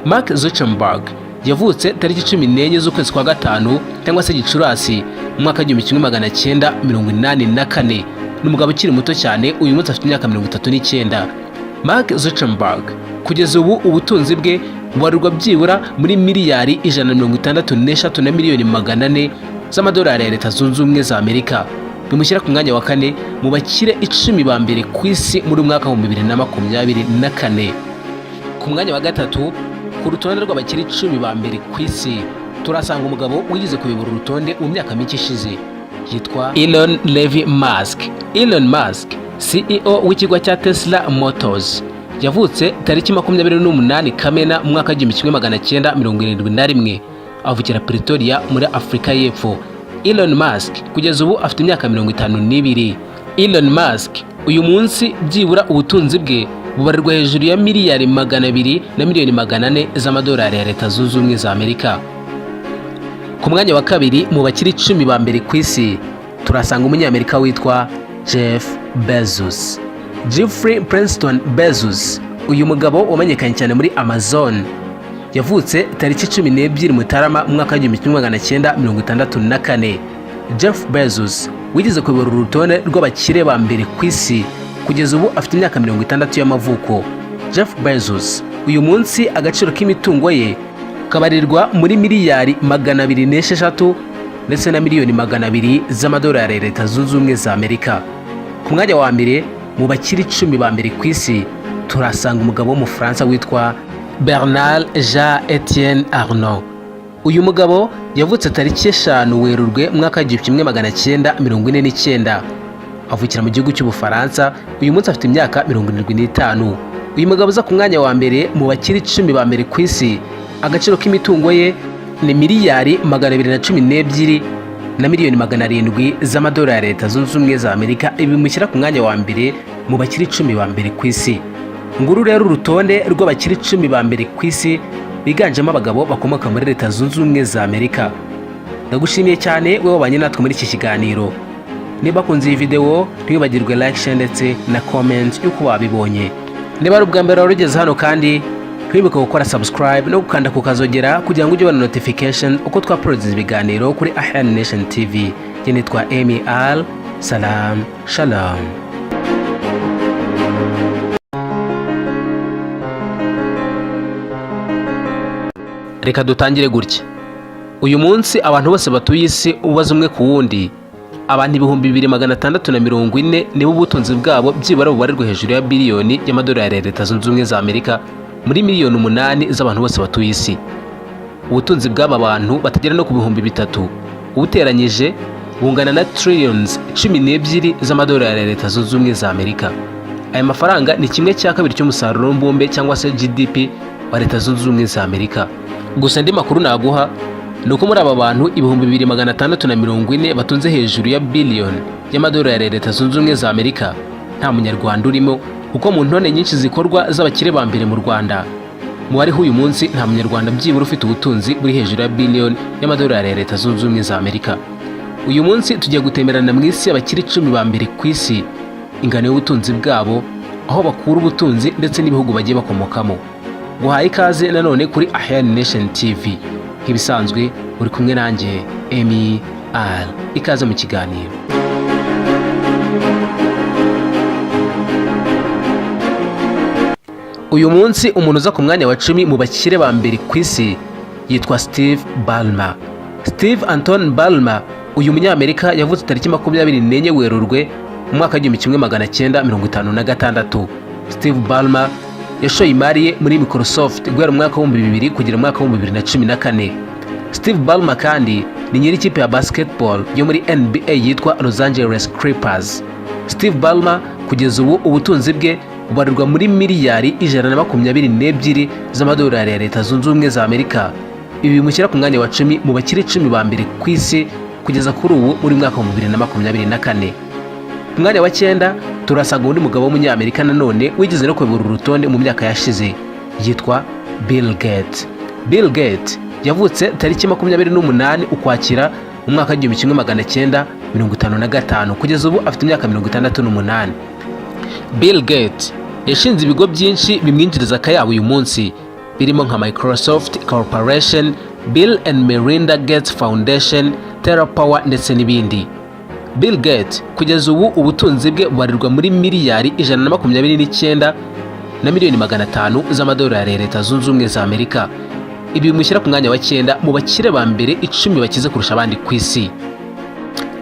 Mark Zuckerberg yavutse tariki 14 z'ukwezi kwa 5 cyangwa se Gicurasi Mu mwaka w'1984, ni umugabo ukiri muto cyane. Uyu munsi afite imyaka 39. Mark Zuckerberg kugeza ubu ubutunzi bwe bubarirwa byibura muri miliyari 163 na miliyoni 400 z'amadolari ya Leta Zunze Ubumwe za Amerika, bimushyira ku mwanya wa kane mu bakire 10 ba mbere ku isi muri mwaka wa 2024. Ku mwanya wa gatatu ku rutonde rw'abakire 10 ba mbere ku isi, turasanga umugabo wigeze kuyobora urutonde mu myaka mike ishize, yitwa Elon Levy Musk. Elon Musk, CEO w'ikigo cya Tesla Motors, yavutse tariki 28 Kamena mu mwaka w'1971, avukira Pretoria muri Afurika y'Epfo. Elon Musk kugeza ubu afite imyaka 52. Elon Musk uyu munsi byibura ubutunzi bwe bubarirwa hejuru ya miliyari 200 na miliyoni 400 z'amadolari ya Leta Zunze Ubumwe za Amerika. Ku mwanya wa kabiri mu bakire 10 ba mbere ku isi, turasanga umunyamerika witwa Jeff Bezos. Jeffrey Princeton Bezos, uyu mugabo wamenyekanye cyane muri Amazon, yavutse tariki 12 Mutarama mu mwaka w'1964. Jeff Bezos wigeze kuyobora urutonde rw'abakire ba mbere ku isi, kugeza ubu afite imyaka 60 y'amavuko. Jeff Bezos uyu munsi agaciro k'imitungo ye kabarirwa muri miliyari 206 ndetse na miliyoni 200 z'amadolari ya Leta Zunze Ubumwe za Amerika. Ku mwanya wa mbere mu bakire 10 ba mbere ku isi, turasanga umugabo w'Umufaransa witwa Bernard Jean Etienne Arnault. Uyu mugabo yavutse tariki 5 Werurwe mu mwaka w'1949, avukira mu gihugu cy'Ubufaransa. Uyu munsi afite imyaka 75. Uyu mugabo uza ku mwanya wa mbere mu bakire 10 ba mbere ku isi, agaciro k'imitungo ye ni miliyari 212 na miliyoni 700 z'amadolari ya Leta Zunze Ubumwe za Amerika. Ibi bimushyira ku mwanya wa mbere mu bakire 10 ba mbere ku isi. Nguru rero urutonde rw'abakire 10 ba mbere ku isi biganjemo abagabo bakomoka muri Leta Zunze Ubumwe za Amerika. Ndagushimiye cyane wowe wabanye natwe muri iki kiganiro. Niba wakunze iyi videwo, ntiwibagirwe like, share ndetse na comment y'uko wabibonye. Niba ari ubwa mbere wari ugeze hano kandi, ntiwibuke gukora subscribe no gukanda ku kazogera kugira ngo ujye ubona notification uko twauploadinze ibiganiro kuri Ahan Nation TV. Njye nitwa Emi Al Salam. Shalom. Reka dutangire gutya. Uyu munsi abantu bose batuye isi, ubaza umwe ku wundi, abantu 2640 nibo ubutunzi bwabo byibura bubarirwa hejuru ya biliyoni y'amadolari ya Leta Zunze Ubumwe za Amerika, muri miliyoni 8 z'abantu bose batuye isi. Ubutunzi bw'aba bantu batagera no ku 3000 ubuteranyije bungana na trillions 12 z'amadolari ya Leta Zunze Ubumwe za Amerika. Aya mafaranga ni kimwe cya kabiri cy'umusaruro mbumbe cyangwa se GDP wa Leta Zunze Ubumwe za Amerika. Gusa andi makuru naguha ni uko muri aba bantu 2640 batunze hejuru ya biliyoni y'amadolari ya Leta Zunze Ubumwe za Amerika, nta Munyarwanda urimo, kuko mu ntonde nyinshi zikorwa z'abakire ba mbere mu Rwanda, mu bariho uyu munsi nta Munyarwanda byibura ufite ubutunzi buri hejuru ya biliyoni y'amadolari ya Leta Zunze Ubumwe za Amerika. Uyu munsi tugiye gutemerana mu isi y'abakire 10 ba mbere ku isi, ingano y'ubutunzi bwabo, aho bakura ubutunzi ndetse n'ibihugu bagiye bakomokamo. Guhaye ikaze nanone kuri Ahan Nation TV. Nk'ibisanzwe uri kumwe nanjye Emi Al. Ikaze mu kiganiro. Uyu munsi umuntu uza ku mwanya wa 10 mu bakire ba mbere ku isi yitwa Steve Ballmer. Steve Anton Ballmer, uyu Munyamerika yavutse tariki 24 Werurwe mu mwaka w'1956. Steve Ballmer yashoye imari ye muri Microsoft guhera mu mwaka w'2000 kugera mu mwaka w'2014. Steve Ballmer kandi ni nyiri ikipe ya basketball yo muri NBA yitwa Los Angeles Clippers. Steve Ballmer kugeza ubu ubutunzi bwe bubarirwa muri miliyari 122 z'amadolari ya Leta Zunze Ubumwe za Amerika. Ibi bimushyira ku mwanya wa 10 mu bakire 10 ba mbere ku isi kugeza kuri ubu muri mwaka wa 2024. Ku mwanya wa cyenda turasanga undi mugabo w'Umunyamerika nanone wigeze no kuyobora urutonde mu myaka yashize, yitwa Bill Gates. Bill Gates yavutse tariki 28 Ukwakira mu mwaka w'1955, kugeza ubu afite imyaka 68. Bill Gates yashinze ibigo byinshi bimwinjiriza akayabo uyu munsi, birimo nka Microsoft Corporation, Bill and Melinda Gates Foundation, TerraPower ndetse n'ibindi. Bill Gates kugeza ubu ubutunzi bwe bubarirwa muri miliyari 129 na miliyoni 500 z'amadolari ya Leta Zunze Ubumwe za Amerika. Ibi bimushyira ku mwanya wa cyenda mu bakire ba mbere 10 bakize kurusha abandi ku isi.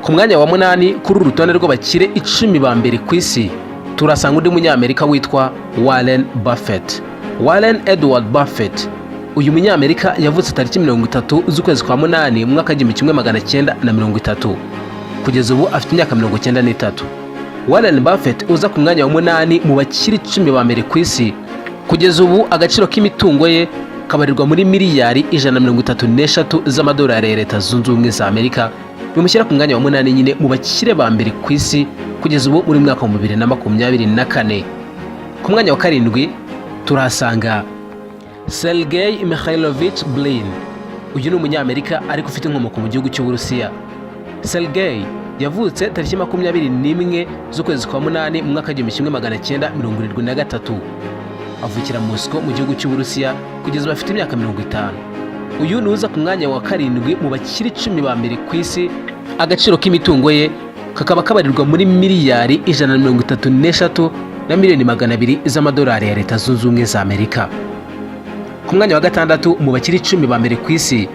Ku mwanya wa munani kuri uru rutonde rw'abakire 10 ba mbere ku isi, turasanga undi Munyamerika witwa Warren Buffett. Warren Edward Buffett, uyu Munyamerika yavutse tariki 30 z'ukwezi kwa munani mu mwaka w'1930. Kugeza ubu afite imyaka 93. Warren Buffett uza ku mwanya wa munani mu bakire 10 ba mbere ku isi, kugeza ubu agaciro k'imitungo ye kabarirwa muri miliyari 133 z'amadolari ya Leta Zunze Ubumwe za Amerika, bimushyira ku mwanya wa munani nyine mu bakire ba mbere ku isi kugeza ubu muri mwaka wa 2024. Ku mwanya wa karindwi turahasanga Sergei Mikhailovich Brin. Uyu ni Umunyamerika ariko ufite inkomoko mu gihugu cy'Uburusiya. Sergei yavutse tariki 21 z'ukwezi kwa munani mu mwaka w'1973, avukira Moscow mu gihugu cy'Uburusiya. Kugeza ubu afite imyaka 50. Uyu ni uza ku mwanya wa karindwi mu bakire 10 ba mbere ku isi, agaciro k'imitungo ye kakaba kabarirwa muri miliyari 133 na miliyoni 200 z'amadolari ya Leta Zunze Ubumwe za Amerika. Ku mwanya wa gatandatu mu bakire 10 ba mbere ku isi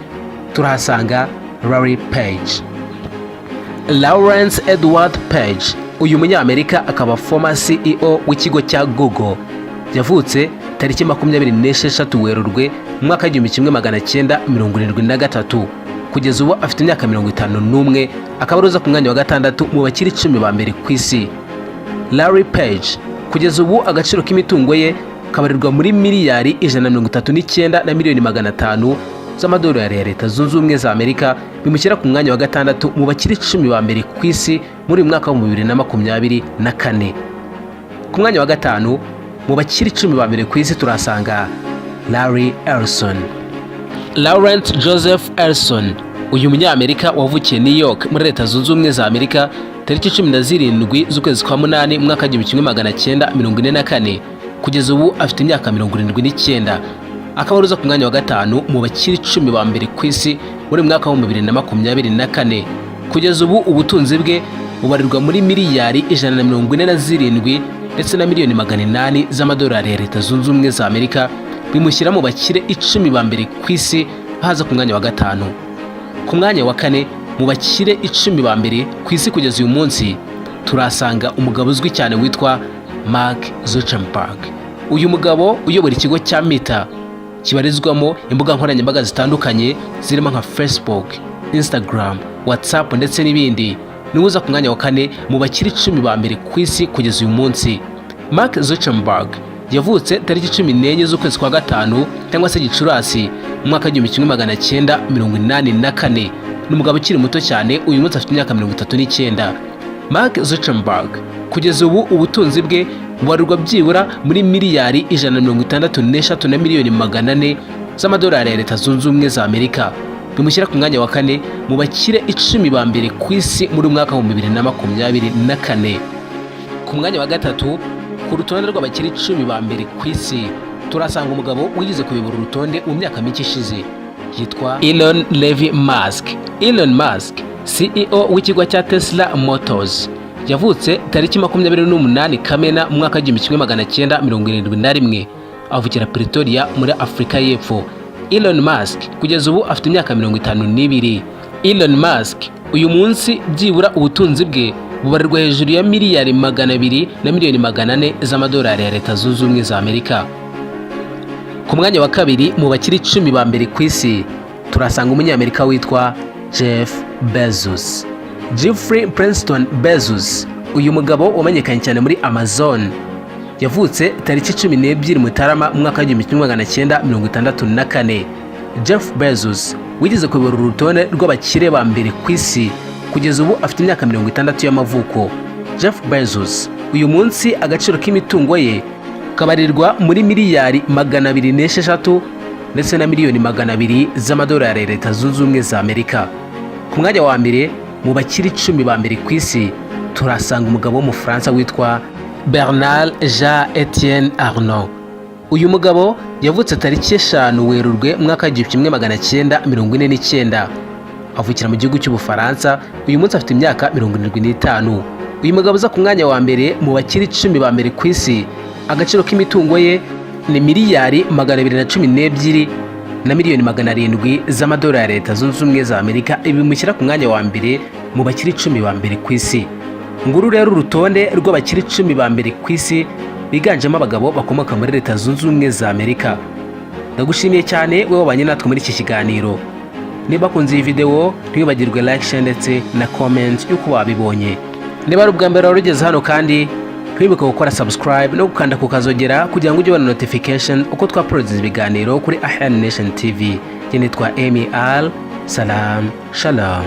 turahasanga Larry Page, Lawrence Edward Page. Uyu Munyamerika akaba former CEO w'ikigo cya Google. Yavutse tariki 26 Werurwe mu mwaka w'1973. Kugeza ubu afite imyaka 51, akaba aruza ku mwanya wa gatandatu mu bakire 10 ba mbere ku isi. Larry Page kugeza ubu agaciro k'imitungo ye kabarirwa muri miliyari 139 na miliyoni 500 z'amadolari ya Leta Zunze Ubumwe za Amerika, bimushyira ku mwanya wa gatandatu mu bakire 10 ba mbere ku isi muri uyu mwaka wa 2024. Ku mwanya wa gatanu mu bakire 10 ba mbere ku isi turahasanga Larry Ellison, Lawrence Joseph Ellison. Uyu Munyamerika wavukiye New York muri Leta Zunze Ubumwe za Amerika tariki 17 z'ukwezi kwa munani mu mwaka w'1944. Kugeza ubu afite imyaka 79, akaba aruza ku mwanya wa gatanu mu bakire 10 ba mbere ku isi muri uyu mwaka wa 2024. Kugeza ubu ubutunzi bwe bubarirwa muri miliyari 147 ndetse na miliyoni 800 z'amadolari ya Leta Zunze Ubumwe za Amerika, bimushyira mu bakire 10 ba mbere ku isi, baza ku mwanya wa gatanu. Ku mwanya wa kane mu bakire 10 ba mbere ku isi kugeza uyu munsi turasanga umugabo uzwi cyane witwa Mark Zuckerberg. Uyu mugabo uyobora ikigo cya Meta kibarizwamo imbuga nkoranyambaga zitandukanye zirimo nka Facebook, Instagram, WhatsApp ndetse n'ibindi, niwe uza ku mwanya wa kane mu bakire 10 ba mbere ku isi kugeza uyu munsi. Mark Zuckerberg yavutse tariki 14 z'ukwezi kwa gatanu cyangwa se Gicurasi mu mwaka w'1984. Ni umugabo ukiri muto cyane, uyu munsi afite imyaka 39. Mark Zuckerberg kugeza ubu ubutunzi bwe bubarirwa byibura muri miliyari 163 na miliyoni 400 z'amadolari ya Leta Zunze Ubumwe za Amerika, bimushyira ku mwanya wa kane mu bakire 10 ba mbere ku isi muri mwaka wa 2024. Ku mwanya wa gatatu ku rutonde rw'abakire 10 ba mbere ku isi turasanga umugabo wigeze kuyobora urutonde mu myaka mike ishize, yitwa Elon Levy Musk. Elon Musk, CEO w'ikigo cya Tesla Motors, yavutse tariki 28 Kamena mu mwaka w'1971, avukira Pretoria muri Afurika y'Epfo. Elon Musk kugeza ubu afite imyaka 52. Elon Musk uyu munsi byibura ubutunzi bwe bubarirwa hejuru ya miliyari 200 na miliyoni 400 z'amadolari ya Leta Zunze Ubumwe za Amerika. Ku mwanya wa kabiri mu bakire 10 ba mbere ku isi turasanga Umunyamerika witwa Jeff Bezos, Jeffrey Princeton Bezos. Uyu mugabo wamenyekanye cyane muri Amazon yavutse tariki 12 Mutarama mu mwaka w'1964. Jeff Bezos wigeze kuyobora urutonde rw'abakire ba mbere ku isi, kugeza ubu afite imyaka 60 y'amavuko. Jeff Bezos uyu munsi agaciro k'imitungo ye kabarirwa muri miliyari 206 ndetse na miliyoni 200 z'amadolari ya Leta Zunze Ubumwe za Amerika. Ku mwanya wa mbere mu bakire 10 ba mbere ku isi turasanga umugabo w'Umufaransa witwa Bernard Jean Etienne Arnault. Uyu mugabo yavutse tariki 5 Werurwe mu mwaka w'1949. Avukira mu gihugu cy'Ubufaransa. Uyu munsi afite imyaka 75. Uyu mugabo uza ku mwanya wa mbere mu bakire 10 ba mbere ku isi, agaciro k'imitungo ye ni miliyari 212 na miliyoni 700 z'amadolari ya Leta Zunze Ubumwe za Amerika. Ibi bimushyira ku mwanya wa mbere mu bakire 10 ba mbere ku isi. Nguru rero urutonde rw'abakire 10 ba mbere ku isi biganjemo abagabo bakomoka muri Leta Zunze Ubumwe za Amerika. Ndagushimiye cyane wowe wabanye natwe muri iki kiganiro. Niba ukunze iyi videwo, ntiwibagirwe like, share ndetse na comment y'uko wabibonye. Niba ari ubwa mbere wari ugeze hano kandi, ntiwibuke gukora subscribe no gukanda ku kazogera kugira ngo ujye ubona notification uko twauploadinze ibiganiro kuri Ahyan Nation TV. Njye nitwa Emi Al Salam. Shalom.